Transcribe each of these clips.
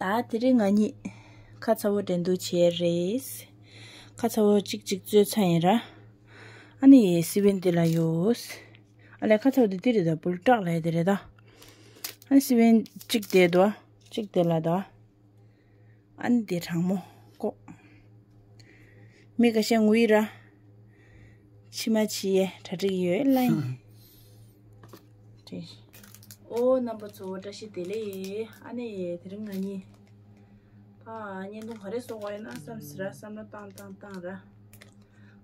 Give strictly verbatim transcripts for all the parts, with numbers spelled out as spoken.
ད་དེ་རིང་ང་གཉིས་ཁ་ཚ་བོ་འགྲན་བསྡུར་བྱེད་རེད། ཁ་ཚ་བོ་གཅིག་གཅིག་བཙོས་ཚར་ཡིན་ར། ཨ་ནི་སི་པན་འདི་ལ་ཡོད། ཨ་ལས་ཁ་ཚ་བོ་འདི་འདི་རེད་ད། བུལ་ཊག་ལ་ཡ་དེ་རེད་ད། ཨ་ནི་སི་པན་གཅིག་དེ་དོ། གཅིག་དེ་ལ་དོ། ཨ་ནི་དེ་གྲང་མོ་ཀོ། མི་ཁ་ཤས་ངུ་ཡི་ར། མཆི་མ་ཕྱིས་ཡས་གྲ་སྒྲིག་ཡོད་ལ་ཡིན། ཨོ་རྣམ་པ་ཚོ་བཀྲ་ཤིས་བདེ་ལེགས། ཨ་ནི་དེ་རིང་ང་གཉིས་ད་བརྙན་ཐུང་ག་རེ་བཟོ་དགོས་ཡིན་ན་བསམ་ཟེར་ར། བསམ་བློ་བཏང་བཏང་བཏང་ར།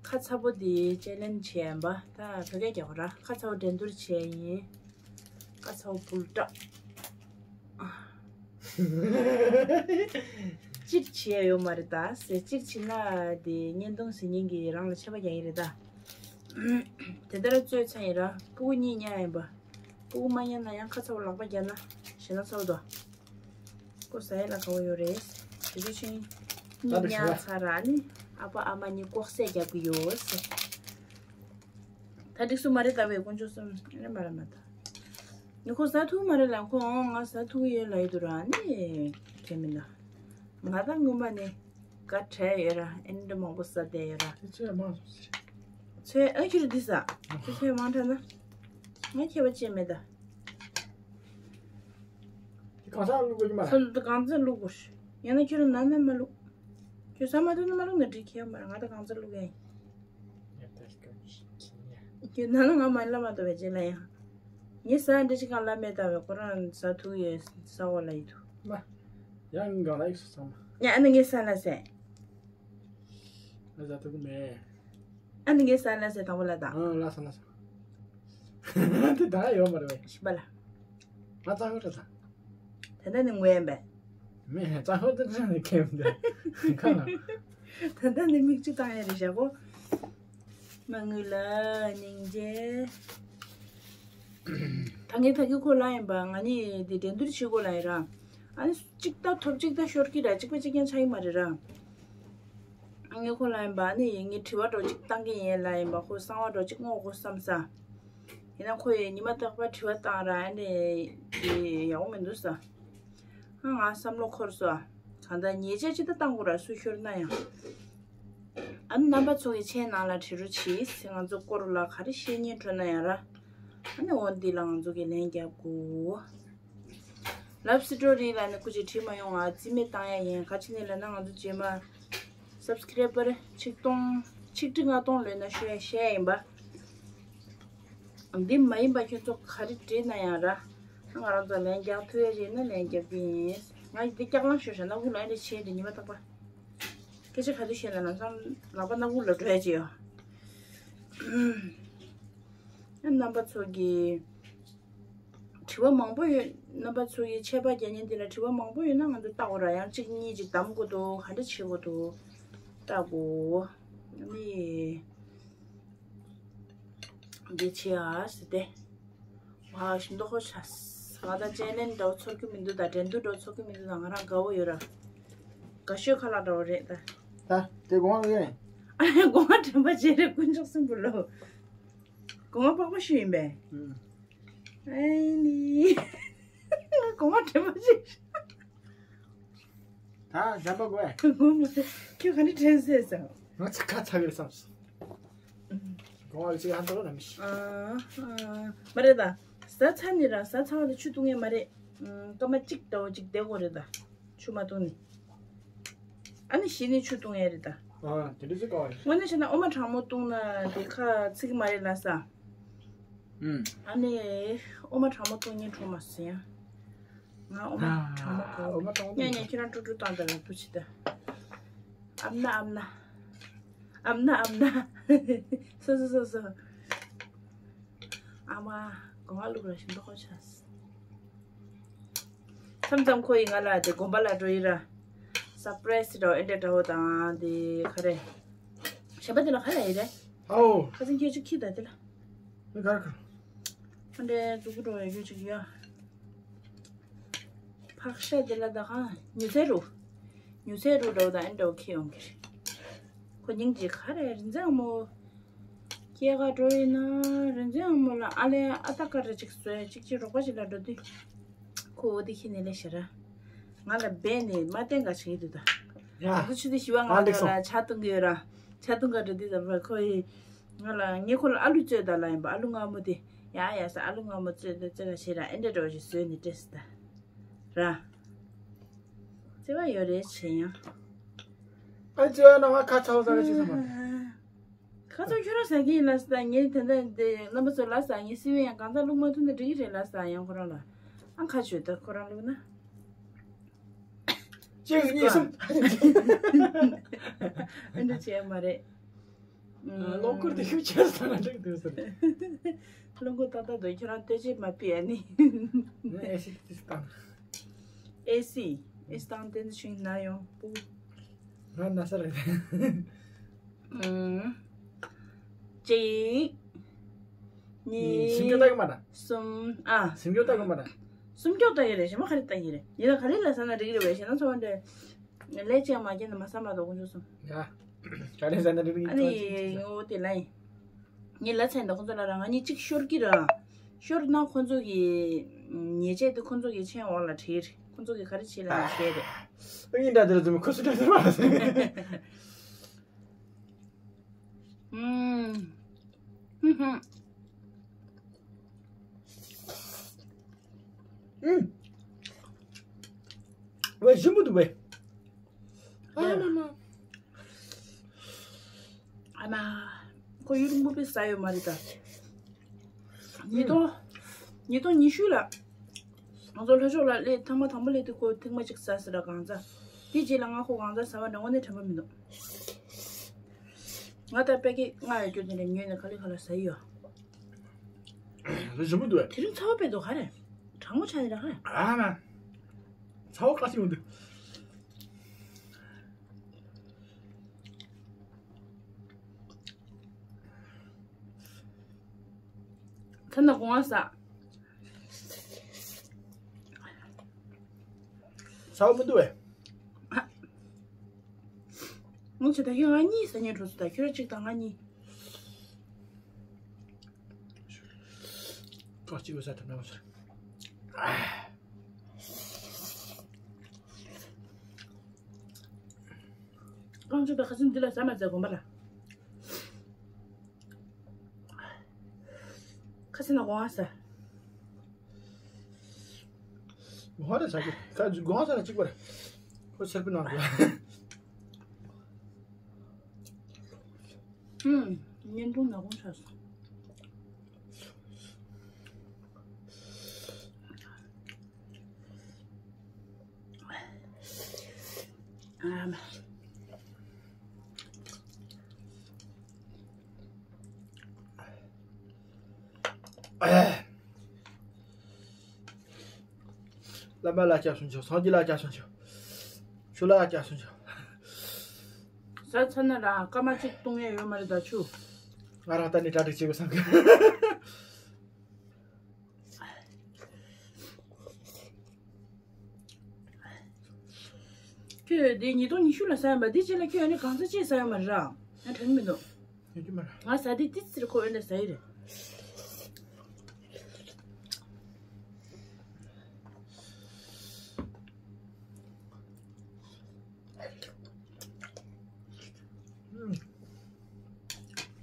ཁ་ཚ་པོ་དེ་ཅེ་ལེན་བྱས་ཡིན་པ། ད་བོད་སྐད་རྒྱག་དགོས་ར། ཁ་ཚ་པོ་འགྲན་བསྡུར་བྱས་ཡིན། ཁ་ཚ་པོ་བུལ་ཊག་སྤྱིར་བྱས་ཡོད་མ་རེད་ད་ཟེར། སྤྱིར་བྱས་ན་དེ་བརྙན་ཐུང་ཟེར་མཁན་གྱིས་རང་ལ་ཆད་པ་རྒྱག་གི་རེད་ད། དེ་ལྟར་བཙོས་ཚར་ཡིན་ར། སྤུ་གུ་གཉིས་ཉལ་ཡིན་པ། སྤུ་གུ་མ་ཉལ་ན་ཡང་ཁ་ཚ་པོ་ལག་པ་རྒྱག་ན་ཞེད་སྣང་ཚ་པོ་འདུག་ཀོ་ཟ་ཡ་ལ་དགའ་བོ་ཡོད་རེད། དེ་དུས་ཆེན་གཉིས་ཉལ་ཚར་ར་ནི་ཨ་ཕ་ཨ་མ་གཉིས་ལྐོག་ཟས་རྒྱབ་གི་ཡོད་ཟེར། ད་འགྲིག་སོང་མ་རེད་ད་བས་དཀོན་མཆོག་གསུམ་ཨེ་མ་རེད་མ་ད། ནི་ཁོ་ཟ་ཐུབ་མ་རེད་ལ། ཁོ་ཨོ་ང་ཟ་ཐུབ་ཡོད་ལ་ཡོད་དུ་ར་ནི་གལ་མིན་ད། ང་ད་སྔོན་མ་ནི་དགའ་བྲལ་ཡོད་ར། ཨེ་འདྲ་མང་པོ་ཟ་བསྡད་ཡོད་ར། དེ་ཚོས་མང་སོང་ཟེར། ཚོས་ཨ་ཁྱོད་འདི་ཟ། དེ་ཚོས་མང་དྲགས་ན་ང་ཁྱད་པར་ཅན་མེད་ད། དེ་གང་ཟག་བླུག་དགོས་ཀྱི་མ་རེད། ཚོ་འདི་གང་ཚ་བླུག་དགོས་རེད། ཡང་ན་ཁྱོད་རང་ནང་ན་མ་བླུག་ཁྱོད་ཟ་མ་ཐུབ་ན་མ་བླུག་ན་འགྲིག་གི་ཡོད་མ་རེད། ང་ད་གང་ཚ་བླུག་ཡ་ཡིན། ཁྱོད་ནང་ན་ང་མ་ལ་མ་ཐུབ་པའི་རྗེས་ལ་ཡང་། ངས་ཟ་འདྲ་ཅིག་གང་ལ་མེད་ད་བས་ཁོ་རང་ཟ་ཐུབ་ཡོད་ཟ་འོ་ལ་ཡི་ཐུབ། མ། ཡང་གང་ལ་ཡིག་སུ་ཚང་མ། ཡང་ཨ་ནི་ངས་ཟ་ལ་ཟས། ང་ཟ་ཐུབ་ཀྱི་མེད། ཨ་ནི་ངས་ཟ་ལ་ཟས་དང་པོ་ལ་དང་། ཨང་ལ་ཟ་ལ་ཟ། དེ་ད་ཡོད་མ་རེད་པས། ཤི་པ་ལ། ང་ཙང་ཁོ་ད་ཟ། ད་ལྟ་ནི་ངོས་ཡིན་པས། མེད་ཙང་ཁོ་ད་ཁྲ་ནི་ཁེམ་ད། ཁ་ལ། ད་ལྟ་ནི་མིག་ཆུ་བཏང་ཡ་རེད་བཞག་གོ། མ་དངུལ་ལ་སྙིང་རྗེ། ད་ངས་ད་གི་ཁོ་ལ་ཡིན་པ་ང་ནི་འདི་འགྲན་བསྡུར་བྱེད་དགོས་ལ་ཡིན་ར། ཨ་ནི་གཅིག་ད་ཐོབ་གཅིག་ད་ཤོར་གི་ར། གཅིག་པ་གཅིག་རྐྱང་ཆགས་ཀྱི་མ་རེད་ར། ངས་ཁོ་ལ་ཡིན་པ་ནི་ངས་དྲི་བ་འདྲ་གཅིག་བཏང་གི་ཡིན་ལ་ཡིན་པ། ཁོ་གསང་བ་འདྲ་གཅིག་སྔོག་དགོས་བསམ་ས། ཡིན་ན་ཁོ་ཡིས་ཉི་མ་རྟག་པར་དྲི་བ་བཏང་ར་ཨ་ནི་དེ་ཡག་པོ་མི་འདུག་ས། ཨ་ང་བསམ་བློ་འཁོར་སོང་། གང་ལྟར་ཉེས་ཆད་ཅིག་ད་བཏང་དགོས་ར་སུ་ཤོར་ན་ཡང་། ཨ་ནི་རྣམ་པ་ཚོ་གི་མཆན་ནང་ལ་བྲིས་རོགས་གྱིས། ང་ཚོ་སྐོར་ལ་ག་རེ་བཤད་སྙིང་བྲོ་ན་ཡང་ར། ཨ་ནི་འོ་འདི་ལ་ང་ཚོ་གི་ལན་རྒྱབ་དགོས། ལབ་སི་ཏྲོ་རི་ལ་ནི་སྐུ་མཁྱེན་བྲིས་མ་ཡོང་། ང་རྩིས་མེད་བཏང་ཡ་ཡིན། ག་ཅི་ནས་ལབ་ན་ང་ཚོ་རྗེས་མ་སབ་སི་ཀེ་རེབ་བར་ཆིག་སྟོང་ཆིག་ཁྲི་ལྔ་སྟོང་ལོན་ན་ཤོད་ཡ་བཤད་ཡ་ཡིན་པ། འདི་མ་ཡིན་པ་ཁྱོད་ཚོ་ག་རེ་བྲིས་ན་ཡང་ར། ང་རང་ཚོ་ལན་རྒྱག་ཐུབ་ཡ་ཡིན་ན་ལན་རྒྱག་གི་ཡིན། ང་འདི་སྐྱག་ལང་ཤོར་ཤག་སྣ་ཁུག་ལ་ཨེ་འདྲ་བྱས་འདི་ཉི་མ་རྟག་པ། སྐད་ཆ་ག་དུས་བཤད་ན་ལམ་སང་ལག་པ་སྣ་ཁུག་ལ་འགྲོ་ཡ་ཅིག་ཡོད། རྣམ་པ་ཚོ་གི། དྲི་བ་མང་པོ་ཡོད། རྣམ་པ་ཚོ་ཡི་ཆད་པ་རྒྱག་མཁན་དེ་ལ་དྲི་བ་མང་པོ་ཡོད་ན་ང་ཚོ་ལྟ་དགོས་ར། ཡང་གཅིག་གཉིས་ཅིག་གདམ་དགོས་འདུག་ག་འདྲ་བྱེད་དགོས་འདུག་ལྟ་དགོས། ནི། འདི་བྱེད་ཨ་ཟེར་ཏེ། ཝ་ཞིམ་མདོག་ཁ་པོ་ཆགས། ང་ད་ཅེ་ལེན་འདྲ་བོ་ཚོར་གི་མི་འདུག་ད་འགྲན་བསྡུར་འདྲ་བོ་ཚོར་གི་མི་འདུག་ད་ང་རང་དགའ་བོ་ཡོད་ར། དགའ་ཤོས་ཁ་ལག་འདྲ་བོ་རེད་ད། ད་དེ་དགོངས་པ་རེད། ཨ་ནི་དགོངས་པ་དྲན་པ་བརྗེད་རེད། དཀོན་མཆོག་གསུམ་པོ་ལོ། དགོངས་པ་པགས་པ་ཞུ་ཡིན་པས། ཨུམ། ཨེ་ནི། དགོངས་པ་དྲན་པ་ཞིག་ད་གཞན་པ་དགོས། དགོངས་པ་ཁྱོད་ག་ནས་དྲན་སྲིད་ཟེར། ང་ཚོ་ཁ་ཚ་གི་རེད་བསམ་སོང་། དགོངས་པ་ཅིག་ཧ་འདོད་ལ་མི་ཤེས། ཨ་ཨ་མ་རེད་ད། ཟ་ཚར་ནི་ར་ཟ་ཚར་བ་དེ་ཆུ་བཏུང་ཡས་མ་རེད། ཨ་སྐར་མ་གཅིག་ལྟ་བུ་གཅིག་བསྡད་དགོས་རེད་ད། ཆུ་མ་བཏུང་ནི། ཨ་ནི་གཞི་ནས་ཆུ་བཏུང་ཡས་རེད་ད། ཨ་དེ་འདྲ་ཟེར་དཀའ་བ་རེད། དངོས་གནས་བྱས་ན་འོ་མ་གྲང་མོ་བཏུང་ན་དེ་ཁ་ཚིག་མ་རེད་ལ་ས། ཨུམ། ཨ་ནི་འོ་མ་གྲང་མོ་བཏུང་ཉིན་འགྲོ་མ་སོང་ཡ། ང་འོ་མ་གྲང་མོ་དགོས། འོ་མ་གྲང་མོ་ཉན་ཉན་ཁྱེད་རང་ཀྲུག་ཀྲུག་བཏང་དང་ལ་འདུ་ཆི་ད། ཨམ་ན་ཨམ་ན། ཨམ་ན་ཨམ་ན། སོ་སོ་སོ་སོ། ཨ་མ། གོང་བ་ལུག་ར་ཞིམ་མདོག་ཁ་པོ་ཆགས། མཚམས་མཚམས་ཁོ་ཡིས་ང་ལ་དེ་དགོན་པ་ལ་འགྲོ་ཡི་ར། སར་པ་རའི་སི་འདྲ་བོ་ཨེ་འདྲ་འདྲ་བོ་དང་དེ་ག་རེ། གཞན་པ་དེ་ལ་ག་ལ་ཡི་རེད། ཨའོ། ཁ་སང་ཁྱོད་ཅིག་ཁྱི་ད་དེ་ལ། མི་གར་གར། ཨ་འདྲའི་མཛུ་གུ་འདྲ་བོ་ཡོད་ཅིག་ཡ། ཕག་ཤ་དེ་ལ་ད་གང་ཉུ་ཚལ་རུ། ཉུ་ཚལ་རུ་འདྲ་བོ་དང་ཨེ་འདྲ་བོ་ཁྱི་ཡོང་གི་རེད། ཁོ་སྙིང་རྗེ་ག་རེ་རིན་ཆེན་ཨ་མོ། སྐྱེས་ཀ་འགྲོ་ཡིན་ན་རིན་ཆེན་ཨ་མོ་ལ་ཨ་ལས་ཨ་ཏ་ཀ་ར་ཅིག་བཟོས་ཅིག་ཅིག་རོགས་པ་ཅིག་ལ་འགྲོ་དུས། ཁོ་འོ་དེ་ཁྱི་ནི་ལས་ཤ་ར། ང་ལ་འབད་ནས་མ་བསྟན་ག་བྱེད་ཀྱི་འདུག་ད། ཡ། ང་ཚོ་ཆུ་ཚོད་བཞི་པ་ང་ཚོ་ལ་ཇ་འཐུང་གི་ཡོད་ར། ཇ་འཐུང་ག་འགྲོ་དུས་ཙམ་པ་ཁོ་ཡིས་ང་ལ། ངས་ཁོ་ལ་ཨ་ལུ་བཙོས་དང་ལབ་ཡིན་པ། ཨ་ལུ་མངར་མོ་དེ། ཡ་ཡ་ཟེར། ཨ་ལུ་མངར་མོ་བཙོས་དང་བཙོས་ག་བྱེད་ར། ཨེ་འདྲ་འདྲ་བོ་ཞིག་བཟོས་ནས་སྤྲད་སོང་ད། ར། བརྩེ་བ་ཡོད་རེད་བྱས་ཡང་། ཨ་ཅོ་ཡ་ན་ང་ཁ་ཚ་བོ་ཟ་གི་ཅི་ཟ་མ་རེད། ཁ་ཚ་ཁྱོད་རང་ཟ་གི་ཡིན་ལབ་ས། ངས་དེ་འདྲ་དེ་རྣམ་པ་ཚོ་ལབ་ས། ངས་སི་ཝེ་ཡང་གང་ཚ་བླུགས་མ་ཐུབ་ན་འགྲིག་གི་རེད་ལབ་ས། ཡང་ཁོ་རང་ལ་ཨང་ཁ་ཆོད་ད་ཁོ་རང་བླུགས་ན། གཅིག་གཉིས་གསུམ། ཨ་འདྲ་བྱས་མ་རེད། ལོ་འཁོར་དེ་ཤུགས་ཆེ་ས་ན་འགྲིག་འདུག་ཟེར། ལོ་འཁོར་ཏག་ཏག་འདུག་ཁྱོད་རང་ལྟོས་བཅས་མ་ཕི་ཨ་ནི། ཨེ་སི་ཏིས་བཏང་། ཨེ་སི། ཨེ་སི་བཏང་། དེ་ནི་ཤིང་ན་ཡོང་པུ། ང་ན་ས་རེད། ཨུམ། གཅིག་གཉིས། སུམ་ཅུ་ལྟ་གི་མ་རེད། གསུམ། ཨ། སུམ་ཅུ་ལྟ་གི་མ་རེད། སུམ་ཅུ་ལྟ་གི་རེད། གཞན་མ་ག་རེ་ལྟ་གི་རེད། ཡིན་ན་ག་རེ་ལ་ཟ་ན་འགྲིག་གི་རེད་པས། གཞན་ན་ཚོ་བ་འདྲ། ལས་ཅན་མ་སྐྱེས་ན་མ་ཟ་མ་གཏོགས་དཀོན་མཆོག་གསུམ། ཡ། ག་རེ་ཟ་ན་འགྲིག་གི་རེད། ཨ་ནི་ངོ་བོ་དེ་ལ་ཡིན། ངས་ལབ་ཚར་ཡིན་ད་ཁོང་ཚོ་ལ་ར། ང་གཉིས་གཅིག་ཤོར་གི་ར། ཤོར་ན་ཁོང་ཚོ་གི་ཉེས་ཆད་དེ་ཁོང་ཚོ་གི་མཆན་འོག་ལ་བྲིས་རེད། ཁོང་ཚོ་གི་ག་རེ་བྱེད་ལ་ཉེས་ཆད་རེད། ཨ་ཡིན་ད་དེ་ལ་ཚོད་མ་ཁོ་ཚོ་འདྲ་ཚོད་མ་ཟེར། ཨུམ། ཧུམ་ཧུམ། ཨུམ། ཝེ་ཞིམ་པོ་འདུག་ཝེ། ཨ་མ་མ། ཨ་མ། ཁོ་ཡུན་རིང་པོ་པའི་ཟ་ཡོད་མ་རེད་ད། ཉིས་སྟོང་། ཉིས་སྟོང་ཉི་ཤུ་ལ། ང་ཚོ་ལྷོ་ཕྱོགས་ལ་སླེབས། ཐེངས་མ་དང་པོ་སླེབས་དུས་ཁོ་ཐེངས་མ་གཅིག་ཟ་ཟེར་ར་གང་ཟ། དེ་རྗེས་ལ་ང་ཁོ་གང་ཟ་ཟ་བ་འདྲ་དངོས་གནས་དྲན་པ་མི་འདུག་ང་ད་པད་ཀེ་ལྔ་ཡོད་རྒྱུ་དེ་འདྲ་ཉོས་ནས་ག་ལེ་ག་ལེ་ཟ་ཡི་ཡོད། རེ་ཞིམ་པོ་འདུག་ཨེ། དེ་རིང་ཚ་བོ་དཔེ་འདུག་ག་རེ། གྲང་མོ་ཆགས་ནི་ར་ག་རེ། ཨ་མ། ཚ་བོ་ཁ་ཤས་མི་འདུག་ཁ་ན་གོང་བ་ཟ། ཚ་བོ་མི་འདུག་ཨེ། ངས་ཆ་ད་ཁྱོད་ང་གཉིས་ཟ་སྙིང་བྲོ་སོང་ད། ཁྱོད་ར་གཅིག་དང་ང་གཉིས། ཁ་གཅིག་པོ་ཟ་ཐུབ་ན་མ་ཟ། རྐང་ཅོ་དང་ཁ་སེང་འདི་ལ་ཟ་མ་ཟ་དགོངས་པ་ལ། ཁ་སེང་ན་གོང་བ་ཟ། གོང་བ་རེད་ཟ་གི། ཁ་གོང་བ་ཟ་ན་གཅིག་པ་རེད། ཁོ་སེར་པོ་ནང་དུ། ཨུམ། བརྙན་ཐུང་ནག་ཁུང་ཆགས་སོང་། ཨ་མ། བླ་མ་ལ་སྐྱབས་སུ་མཆིའོ། སངས་རྒྱས་ལ་སྐྱབས་སུ་མཆིའོ། ཆུ་ལ་སྐྱབས་སུ་མཆིའོ། ཟ་ཚར་ན་ར་སྐར་མ་གཅིག་བཏུང་ཡས་ཡོད་མ་རེད་ད་ཆུ། ང་རང་ད་ནི་གྲ་སྒྲིག་བྱེད་དགོས་བསམ་གི། ཁྱོད་འདི་ཉིས་སྟོང་ཉི་ཤུ་ལ་ཟ་ཡོང་པ་འདི་རྗེས་ལ་ཁྱོད་ཨ་ནི་གང་ཟག་ཅིག་ཟ་ཡོང་མ་རེད་ར། ང་དྲན་གི་མི་འདུག་ཡོད་ཀྱི་མ་རེད། ང་ཟ་དེ་ཏི་ཙིར་ཁོ་ཨེ་འདྲ་ཟ་ཡི་རེད།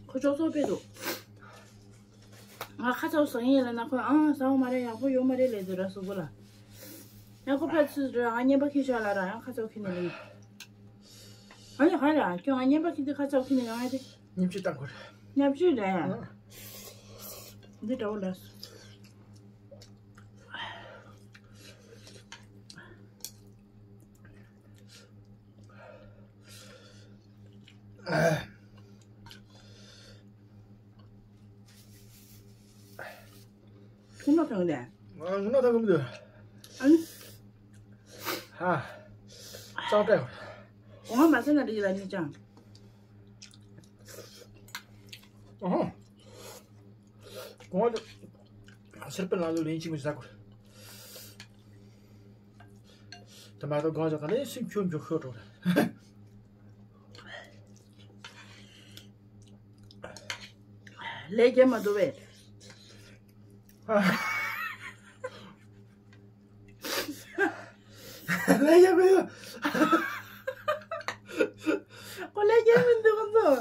ཁོ་ཅོག་ཙོག་དཔེ་འདུག་ང་ཁ་ཚ་བོ་ཟ་ཡིན་ལ་ན་ཁོ་ཨང་ཟ་བ་མ་རེད། ཡག་པོ་ཡོད་མ་རེད་ལས་དུ་ར་གཟུགས་པོ་ལ། ཡང་ཁོ་ཕར་ཚུར་ར་ང་བརྙན་པར་ཁྱེར་ཤོག་ལ་ར་ཡང་ཁ་ཚ་བོ་ཁྱེར་ནས་ལེན། ཨ་ནི་ཧ་ལ་ཁྱོད་ང་བརྙན་པར་ཁྱེར་དུས་ཁ་ཚ་བོ་ཁྱེར་ནས་ཡོང་ཡ་དེ། ཉིན་བཅུ་བཏང་དགོས་རེད། ཉབ་ཆུ་རེད། ཨ། འདི་འདྲ་བོ་ལ། ཁུག་མ་ཐོན་ནས། ང་ངུ་ན་ཐང་གི་མི་འདུག་ཨ་ནི། ཧ། ཅང་ཏྲ། འོ་མ་མ་ཟ་ན་འགྲིག་གི་ལ་ནི་ཅང་། ཨོ། གོང་བ་སེར་པོ་ནང་ལོ་ལན་གཅིག་མི་ཟ་དགོས། དེ་མ་གཏོགས་གོང་ཟ་ད་ལས་སེམས་ཁྱོད་མགྱོགས་ཤོར་འགྲོ་རེད། ལས་རྒྱབ་མ་འདུག་བས། ལས་ཡག་པོ་ཡོད། ཁོ་ལས་ཀྱང་མི་འདུག་ཁོ་ཚོ།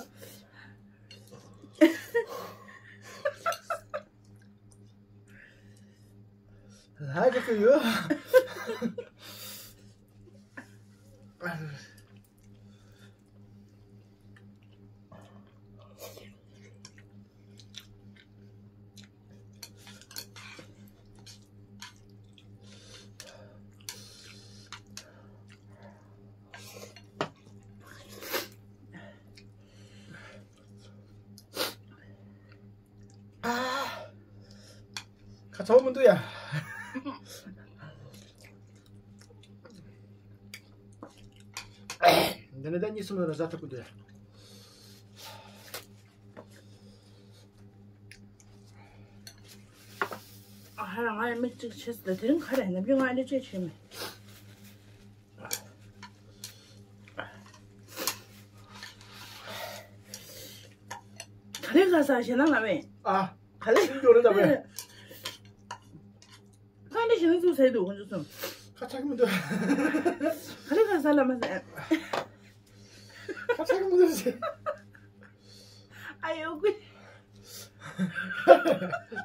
ལས་ཀྱང་ཡོད། ཨ། ཁ་ཚ་བོ་མི་འདུག་ཡ། འདི་ནས་ད་གཉིས་གསུམ་ལ་ཟ་ཐུབ་ཀྱི་འདུག་ཡ། ཨ་ཧ་ར། ང་ཡང་མིག་གཅིག་ཆེ་ས་དེ་རིང་ག་རེ་ནམ་རྒྱུན་ང་འདི་ཅེས་བྱེད་མེད། ག་ལེ་ག་ས་ཞེ་ན་ལ་མེད། ཨ། ག་ལེ། ཤིང་ཇོ་རེ་ད་མེད། ཁ་འདི་ཞེ་ན་ཚུགས་ཟེར་འདུག་ཁོང་ཚོ་གསུམ། ཁ་ཆག་གི་མི་འདུག་ག་ལེ་ག་ས་ལ་མ་ཟེར། ཁ་ཆག་གི་མི་འདུག་ཟེར། ཨ་ཡོ་གུ།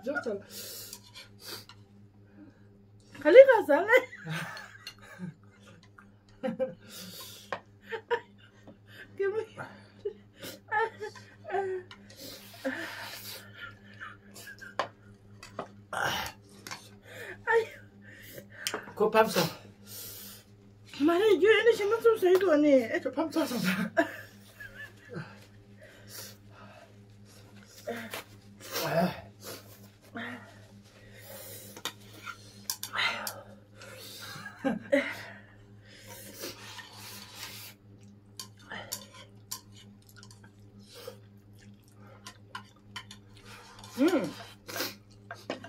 ཇོག་ཚར། ག་ལེ་ག་ས་ལ། ཁོ་ཕམ་སོང་། མ་རེད། རྒྱུ་ཨེ་ནི་ཞིམ་པོ་ཚུགས་ཟེར་དུ་ནི། ཁོ་ཕམ་ཚར་སོང་། ཨུམ།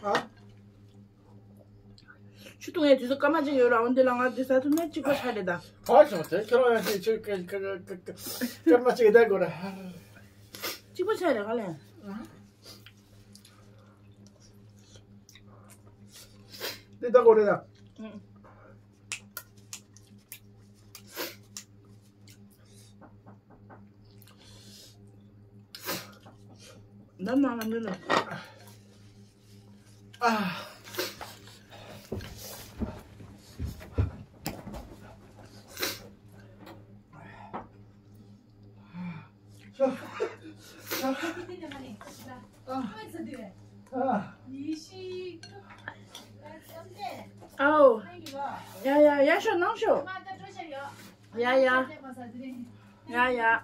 ཨ། ཆུ་འཐུང་ཡའི་དུས་སུ་སྐར་མ་གཅིག་ཡོད་ར། འོན་ཏེ་ལ་ང་འདི་ཟ་ཐུབ་ན་གཅིག་པ་ཆགས་རེད་ད། ག་བྱུང་དེ་ཁྱོད་རང་ཡང་ཅིག་ཅིག་སྐར་མ་གཅིག་བསྡད་དགོས་ར། གཅིག་པ་ཆགས་རེད་ག་ལས། འདི་ད་གོ་རེད་ད། ཨུམ། ནམ་ནང་ལ་མི་ལ། ཨ། ཨའོ། ཡ་ཡ་ཡ་ཤོག་ནང་ཤོག་ཡ་ཡ། ཡ་ཡ།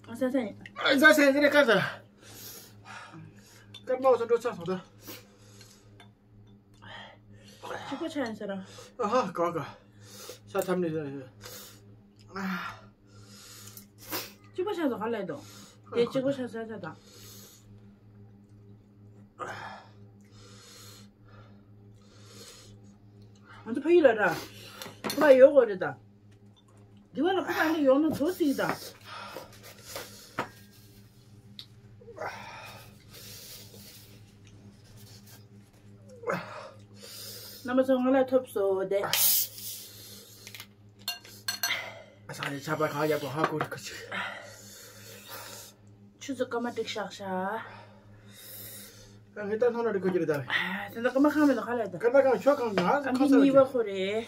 ཨ་ས་ས་ཡིན། ཨ་ས་ས་ཡིན། དེ་ནས་སྐར་ས། སྐར་མ་འོ་ས་འགྲོ་ཚར་སོང་ད། གཅིག་པ་ཆགས་ཡིན་ཟེར་ར། ཨ་ཧ། ག་ག་ས་ཐམ་ནས་ཟེར། ཨ། གཅིག་པ་ཆགས་སོང་ག་ལས་དང་། དེ་གཅིག་པ་ཆགས་ཟེར་ཟེར་དང་། ང་ཚོ་ཕ་ཡུལ་ལ་ར། ཁོ་པ་ཡོད་དགོས་རེད་ད། འདི་བ་ལ་ཁོ་པ་འདི་ཡོང་ན་དོ་སྲིད་ད། རྣམ་པ་ཚོ་ང་ལ་ཐོབ་སོ་དེ། ས་ཆ་ཆ་པ་གང་ཡག་པོ་ཧ་གོ་རིག་གི་ཅིག་ཆུ་ཚོད་སྐར་མ་དྲུག་བཞག་ཤག་ངས་ད་ཐོན་ན་རིག་གི་རེད་ད། དེ་འདྲ་སྐར་མ་གང་མེད་ན་ག་ལ་ད། སྐར་མ་གང་ཆོག་གང་ང་ཨ་ཁང་ས་གཉིས་པ་ཁོ་རེད།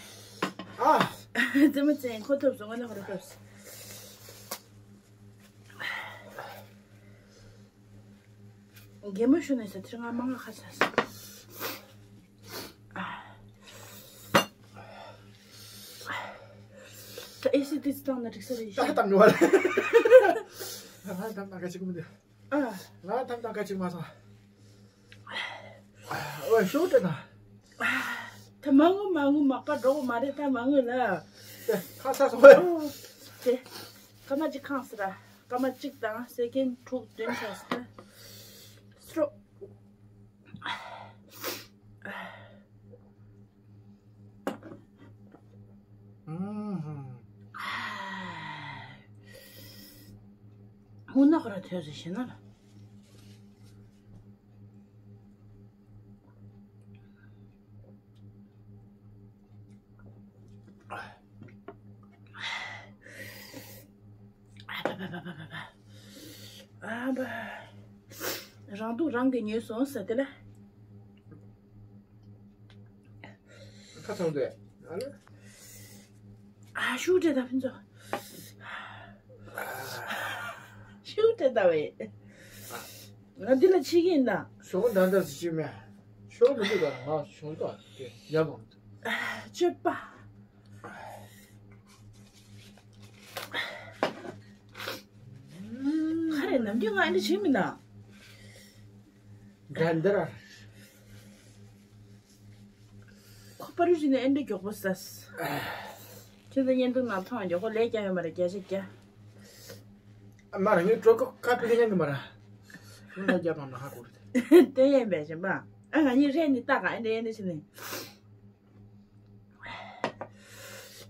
ཨ། དེ་མ་ཚད་ཁོ་ཐོབ་སོང་། ང་ལ་ཁོ་རེ་ཐོབ་སོང་། རྒན་མོ་ཞུ་ནས་ཟ་ཐིར་ང་མ་ང་ཁ་ཚ་སོང་། ད་ཨེ་སི་ཏི་སི་བཏང་ན་འགྲིག་ས་རེད། ད་བཏང་ནི་བ་ལ། ང་བཏང་ན་ག་ཅིག་མི་འདུག་ཨ། ང་བཏང་ན་ག་ཅིག་མ་སོང་། ཨ། ཨོ་ཤོག་དྲ་ན། ད་མ་ངུ་མ་ངུ། མག་པ་འགྲོ་གི་མ་རེད། ད་མ་ངུ་ལ། དེ་ཁ་ཚ་སོང་བས། ཨོ། དེ་སྐར་མ་གཅིག་ཁེངས་སོང་ར། སྐར་མ་གཅིག་དང་སེ་ཀེན་དྲུག་བདུན་ཆགས་སོང་། སྲོ། ཁོ་ན་ཁོ་ར་ཐོས་ཟེར་ཤེས་ན་ལ། ཨ་བ། རང་སྡུག་རང་གིས་ཉོས་སོང་ཟེར་དེ་ལ། ཁ་ཚང་དེ། ཨ་ལེ། ཨ་ཤུགས་སྤྲད་ད་ཕུན་ཚོགས། ཤུགས་སྤྲད་ད་བས། ང་འདི་ལ་ཕྱི་གིན་ན། ཞོགས་འདྲ་འདྲ་ཞིག་མེད། ཞོགས་མི་འདུག་ག་ང་ཞོགས་ད་དེ་ཡ་མང་། སྤྱོད་པ། ཁ་རེ་ནམ་རྒྱུན་ང་འདི་བྱེད་མི་ན། འདྲ་འདྲ། ཁོ་པ་རུ་ཞིག་ནས་ཨེ་འདྲ་མགྱོགས་པོ་ཟ། ཁྱེད་ཚོ་བརྙན་ཐུང་ནང་མཐོང་མགྱོགས་པོ་ལས་རྒྱག་ཡོད་མ་རེད་བརྒྱ་ཆ་བརྒྱ། ཨ་མ་རེད་ངས་གྲོད་ཁོག་ཁ་ཕྱེ་ཉན་གི་མ་རེད། ཁྱོད་ལས་རྒྱག་དང་ན་ཧ་གོ་རེད། སྟོན་ཡན་པས་བྱེད་པ། ཨ་ང་གཉིས་རེད་ནི་ལྟ་ག་ཨེ་འདྲ་ཨེ་འདྲ་བྱེད་ནི།